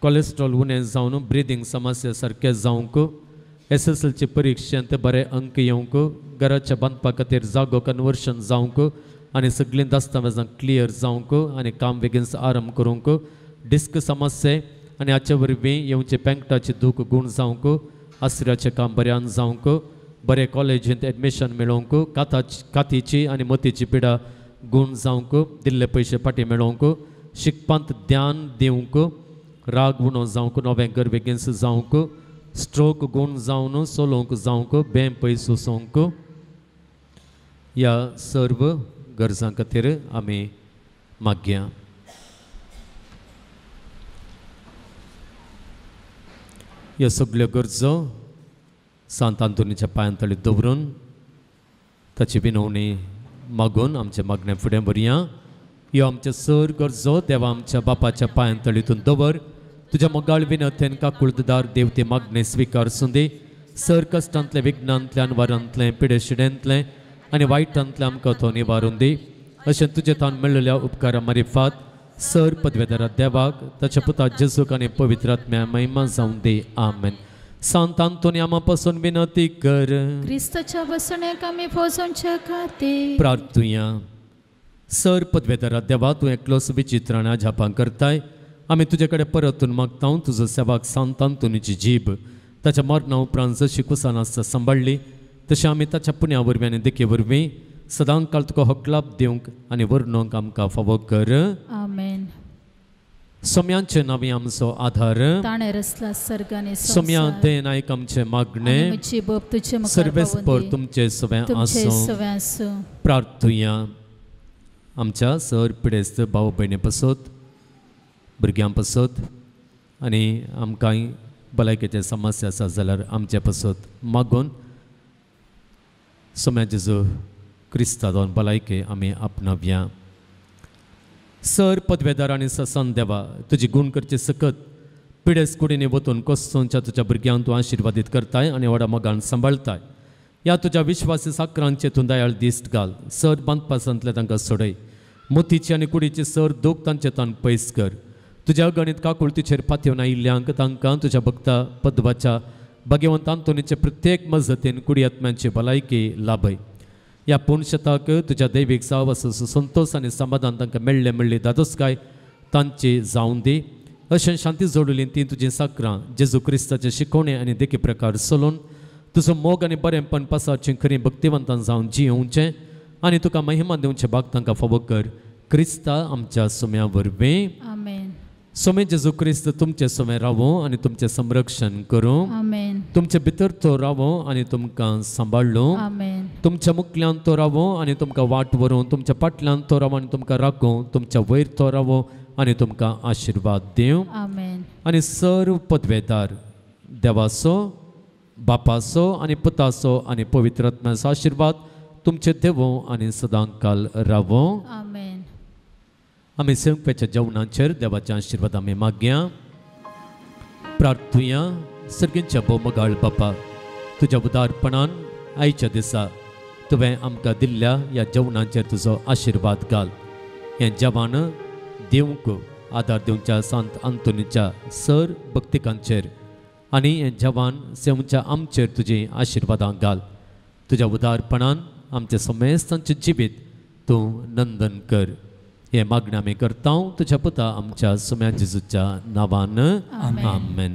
Speaker 2: कोलेस्ट्रॉल उणें जावन ब्रिदींग समस्या सारकें जावंक SSLC परिक्षेंत बरे अंक येवंक घराच्या बांदपा खातीर जागो कन्वर्शन जावंक आनी सगळीं दस्तावेजां क्लियर जावंक आनी काम बेगीन आरंभ करूंक डिस्क समस्या आनी हाचे वरवीं येवचे पेंकटाची दूख गूण जावंक आसऱ्याचें काम बऱ्यान जावंक बरे कॉलेजींत एडमिशन मेळोवंक कातीची आनी मोतीची पिडा गूण जावंक दिल्ले पयशे फाटीं मेळोवंक शिकपांत ध्यान दिवंक राग उणो जावंक नवें घर बेगीन जावंक स्ट्रोक गूण जावन सोलोवंक जावंक बें पयस वचोवंक ह्या सर्व गरजां खातीर आमी मागया. ह्यो सगल्यो गरजो सांत आंतोनीच्या पांयांतळी दवरून ताची विनवणी मागून आमचें मागणें फुडें व्हरया. ह्यो आमचे सर गरजो देवा आमच्या बापाच्या पांयांतळीतून दवर. तुज्या मोगाळ विनवतेन काकुळदार देवते मागणें स्विकार सुंदी. सर कश्टांतलें विघ्नांतलें अनवारांतलें पिडेशिडेंतलें आनी वायटांतलें आमकां तो निवारून दी. अशें तुजे तान मेळिल्ल्या उपकारा मारिफात सर पदवेदारा देवाक ताच्या पुता जेजूक आनी पवित्र आत्म्या महिमा जावन दी. आमेन. सांत आंतोनी आमा पासून विनंती कर.
Speaker 1: क्रिस्ताच्या बसण्याक आमी पोसोवच्या खातीर
Speaker 2: प्रार्थुया. सर पदवेदारा देवा, तूं एकलोच विचित्र आनी अजापां करताय. आमी तुजे कडेन परतून मागता तुजो सेवाक सांत आंतोनीची जीब ताच्या मरणा उपरांत जशी कुसान आसता सांबाळ्ळी तशें आमी ताच्या पुण्या वरवीं आनी देखी वरवीं सदां काळ तुका हकलाप दिवंक आनी वर्णूंक आमकां फावो कर.
Speaker 1: आमेन.
Speaker 2: सोम्यांचे नांवी आमचो आधार
Speaker 1: ताणें रचला सर्ग आनी
Speaker 2: सोम्या देन आयक आमचें मागणें सर्वेस्पर तुमचे सवें आसूं. प्रार्थुया. आमच्या सर पिडेस्त भाव भयणी पासत भुरग्यां पासत आनी आमकां भलायकेचे समस्या आसा जाल्यार आमचे पासत मागून सोम्या जेजू क्रिस्ता दोन भलायके आमी आपणावया. सर पदवेदार आनी ससन देवा, तुजी गूण करचे सकत पिडेस कुडींनी वतून कोसोनच्या तुज्या भुरग्यांक तूं आशिर्वादीत करताय आनी व्हडा मोगान सांबाळताय. ह्या तुज्या विश्वासी साकरांचे तूं दयाळ दिश्ट घाल. सर बांदपासांतले तांकां सोडय. मोतीची आनी कुडीची सर दूख तांचे तान पयस कर. तुज्या अगणीत काकुळतीचेर पातयेवन आयिल्ल्यांक तांकां तुज्या भक्ता पदवाच्या भाग्यवंत आंतोनीचे प्रत्येक मजतीन कुडी आत्म्यांची भलायकी लाभय. ह्या पुणशताक तुज्या दैवीक साहवासाचो संतोश आनी समाधान तांकां मेळ्ळें मेळ्ळी दादोसकाय तांची जावन दी. अशें शांती जोडली ती तुजी साकरां जेजू क्रिस्ताचे शिकवणे आनी देखी प्रकार चलोवन तुजो मोग आनी बरेंपण पासाची खरी भक्तिवंतान जावन जियोवचें आनी तुका महिमा दिवचें भाग तांकां फावो कर. क्रिस्ता आमच्या सुम्या वरवीं.
Speaker 1: आमेन.
Speaker 2: सोमे जेजू क्रिस्त तुमचे सोमे रावो आनी तुमचें संरक्षण करूं.
Speaker 1: आमेन.
Speaker 2: तुमचे भितर तो रावो आनी तुमकां सांबाळ्ळो.
Speaker 1: आमेन.
Speaker 2: तुमच्या मुखल्यान तो रावो आनी तुमकां वाट व्हरूं. तुमच्या फाटल्यान तो रावो आनी तुमकां राखूं. तुमच्या वयर तो रावो आनी तुमकां आशिर्वाद दिवं.
Speaker 1: आमेन.
Speaker 2: आनी सर्व पदवेदार देवाचो, बापाचो आनी पुताचो आनी पवित्र आत्म्याचो आशिर्वाद तुमचे देवो आनी सदांकाल रावो.
Speaker 1: आमेन.
Speaker 2: आमी संकपेच्या जेवणाचेर देवाच्या आशिर्वाद आमी मागया. प्रार्थुया. सर्गींच्या भोवमगाळ बापा, तुज्या उदारपणान आयच्या दिसा तुवें आमकां दिल्ल्या ह्या जेवणाचेर तुजो आशिर्वाद घाल. हें जेवण दिवंक आदार दिवच्या सांत आंतोनीच्या सर भक्तिकांचेर आनी हें जेवण सेवच्या आमचेर तुजी आशिर्वादां घाल. तुज्या उदारपणान आमचें समेस्तांचें जिवीत तूं नंदन कर. हें मागणें आमी करता तुज्या पुता आमच्या सुम्या जेजूच्या नांवान. आमेन.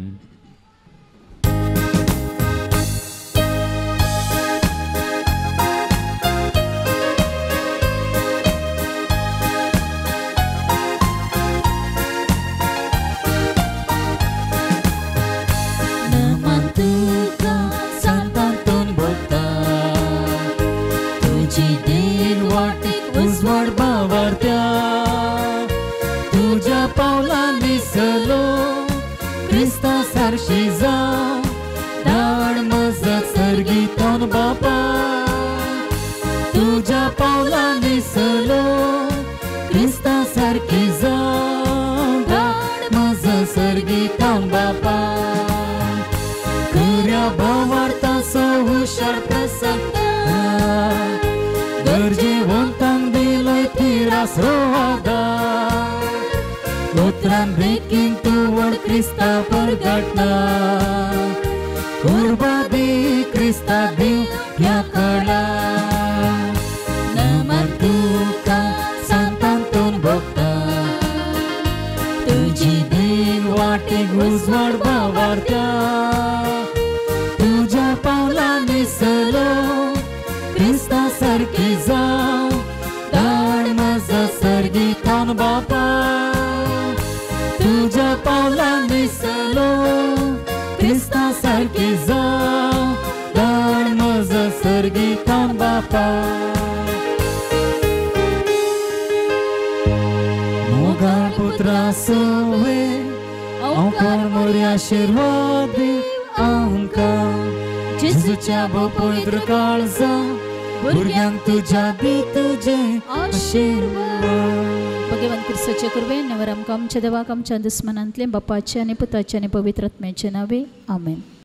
Speaker 1: आमच्या देवाक आमच्या दुस्मनांतले बापाचे आनी पुताचे आनी पवित्र आत्म्याचे नावे. आमेन.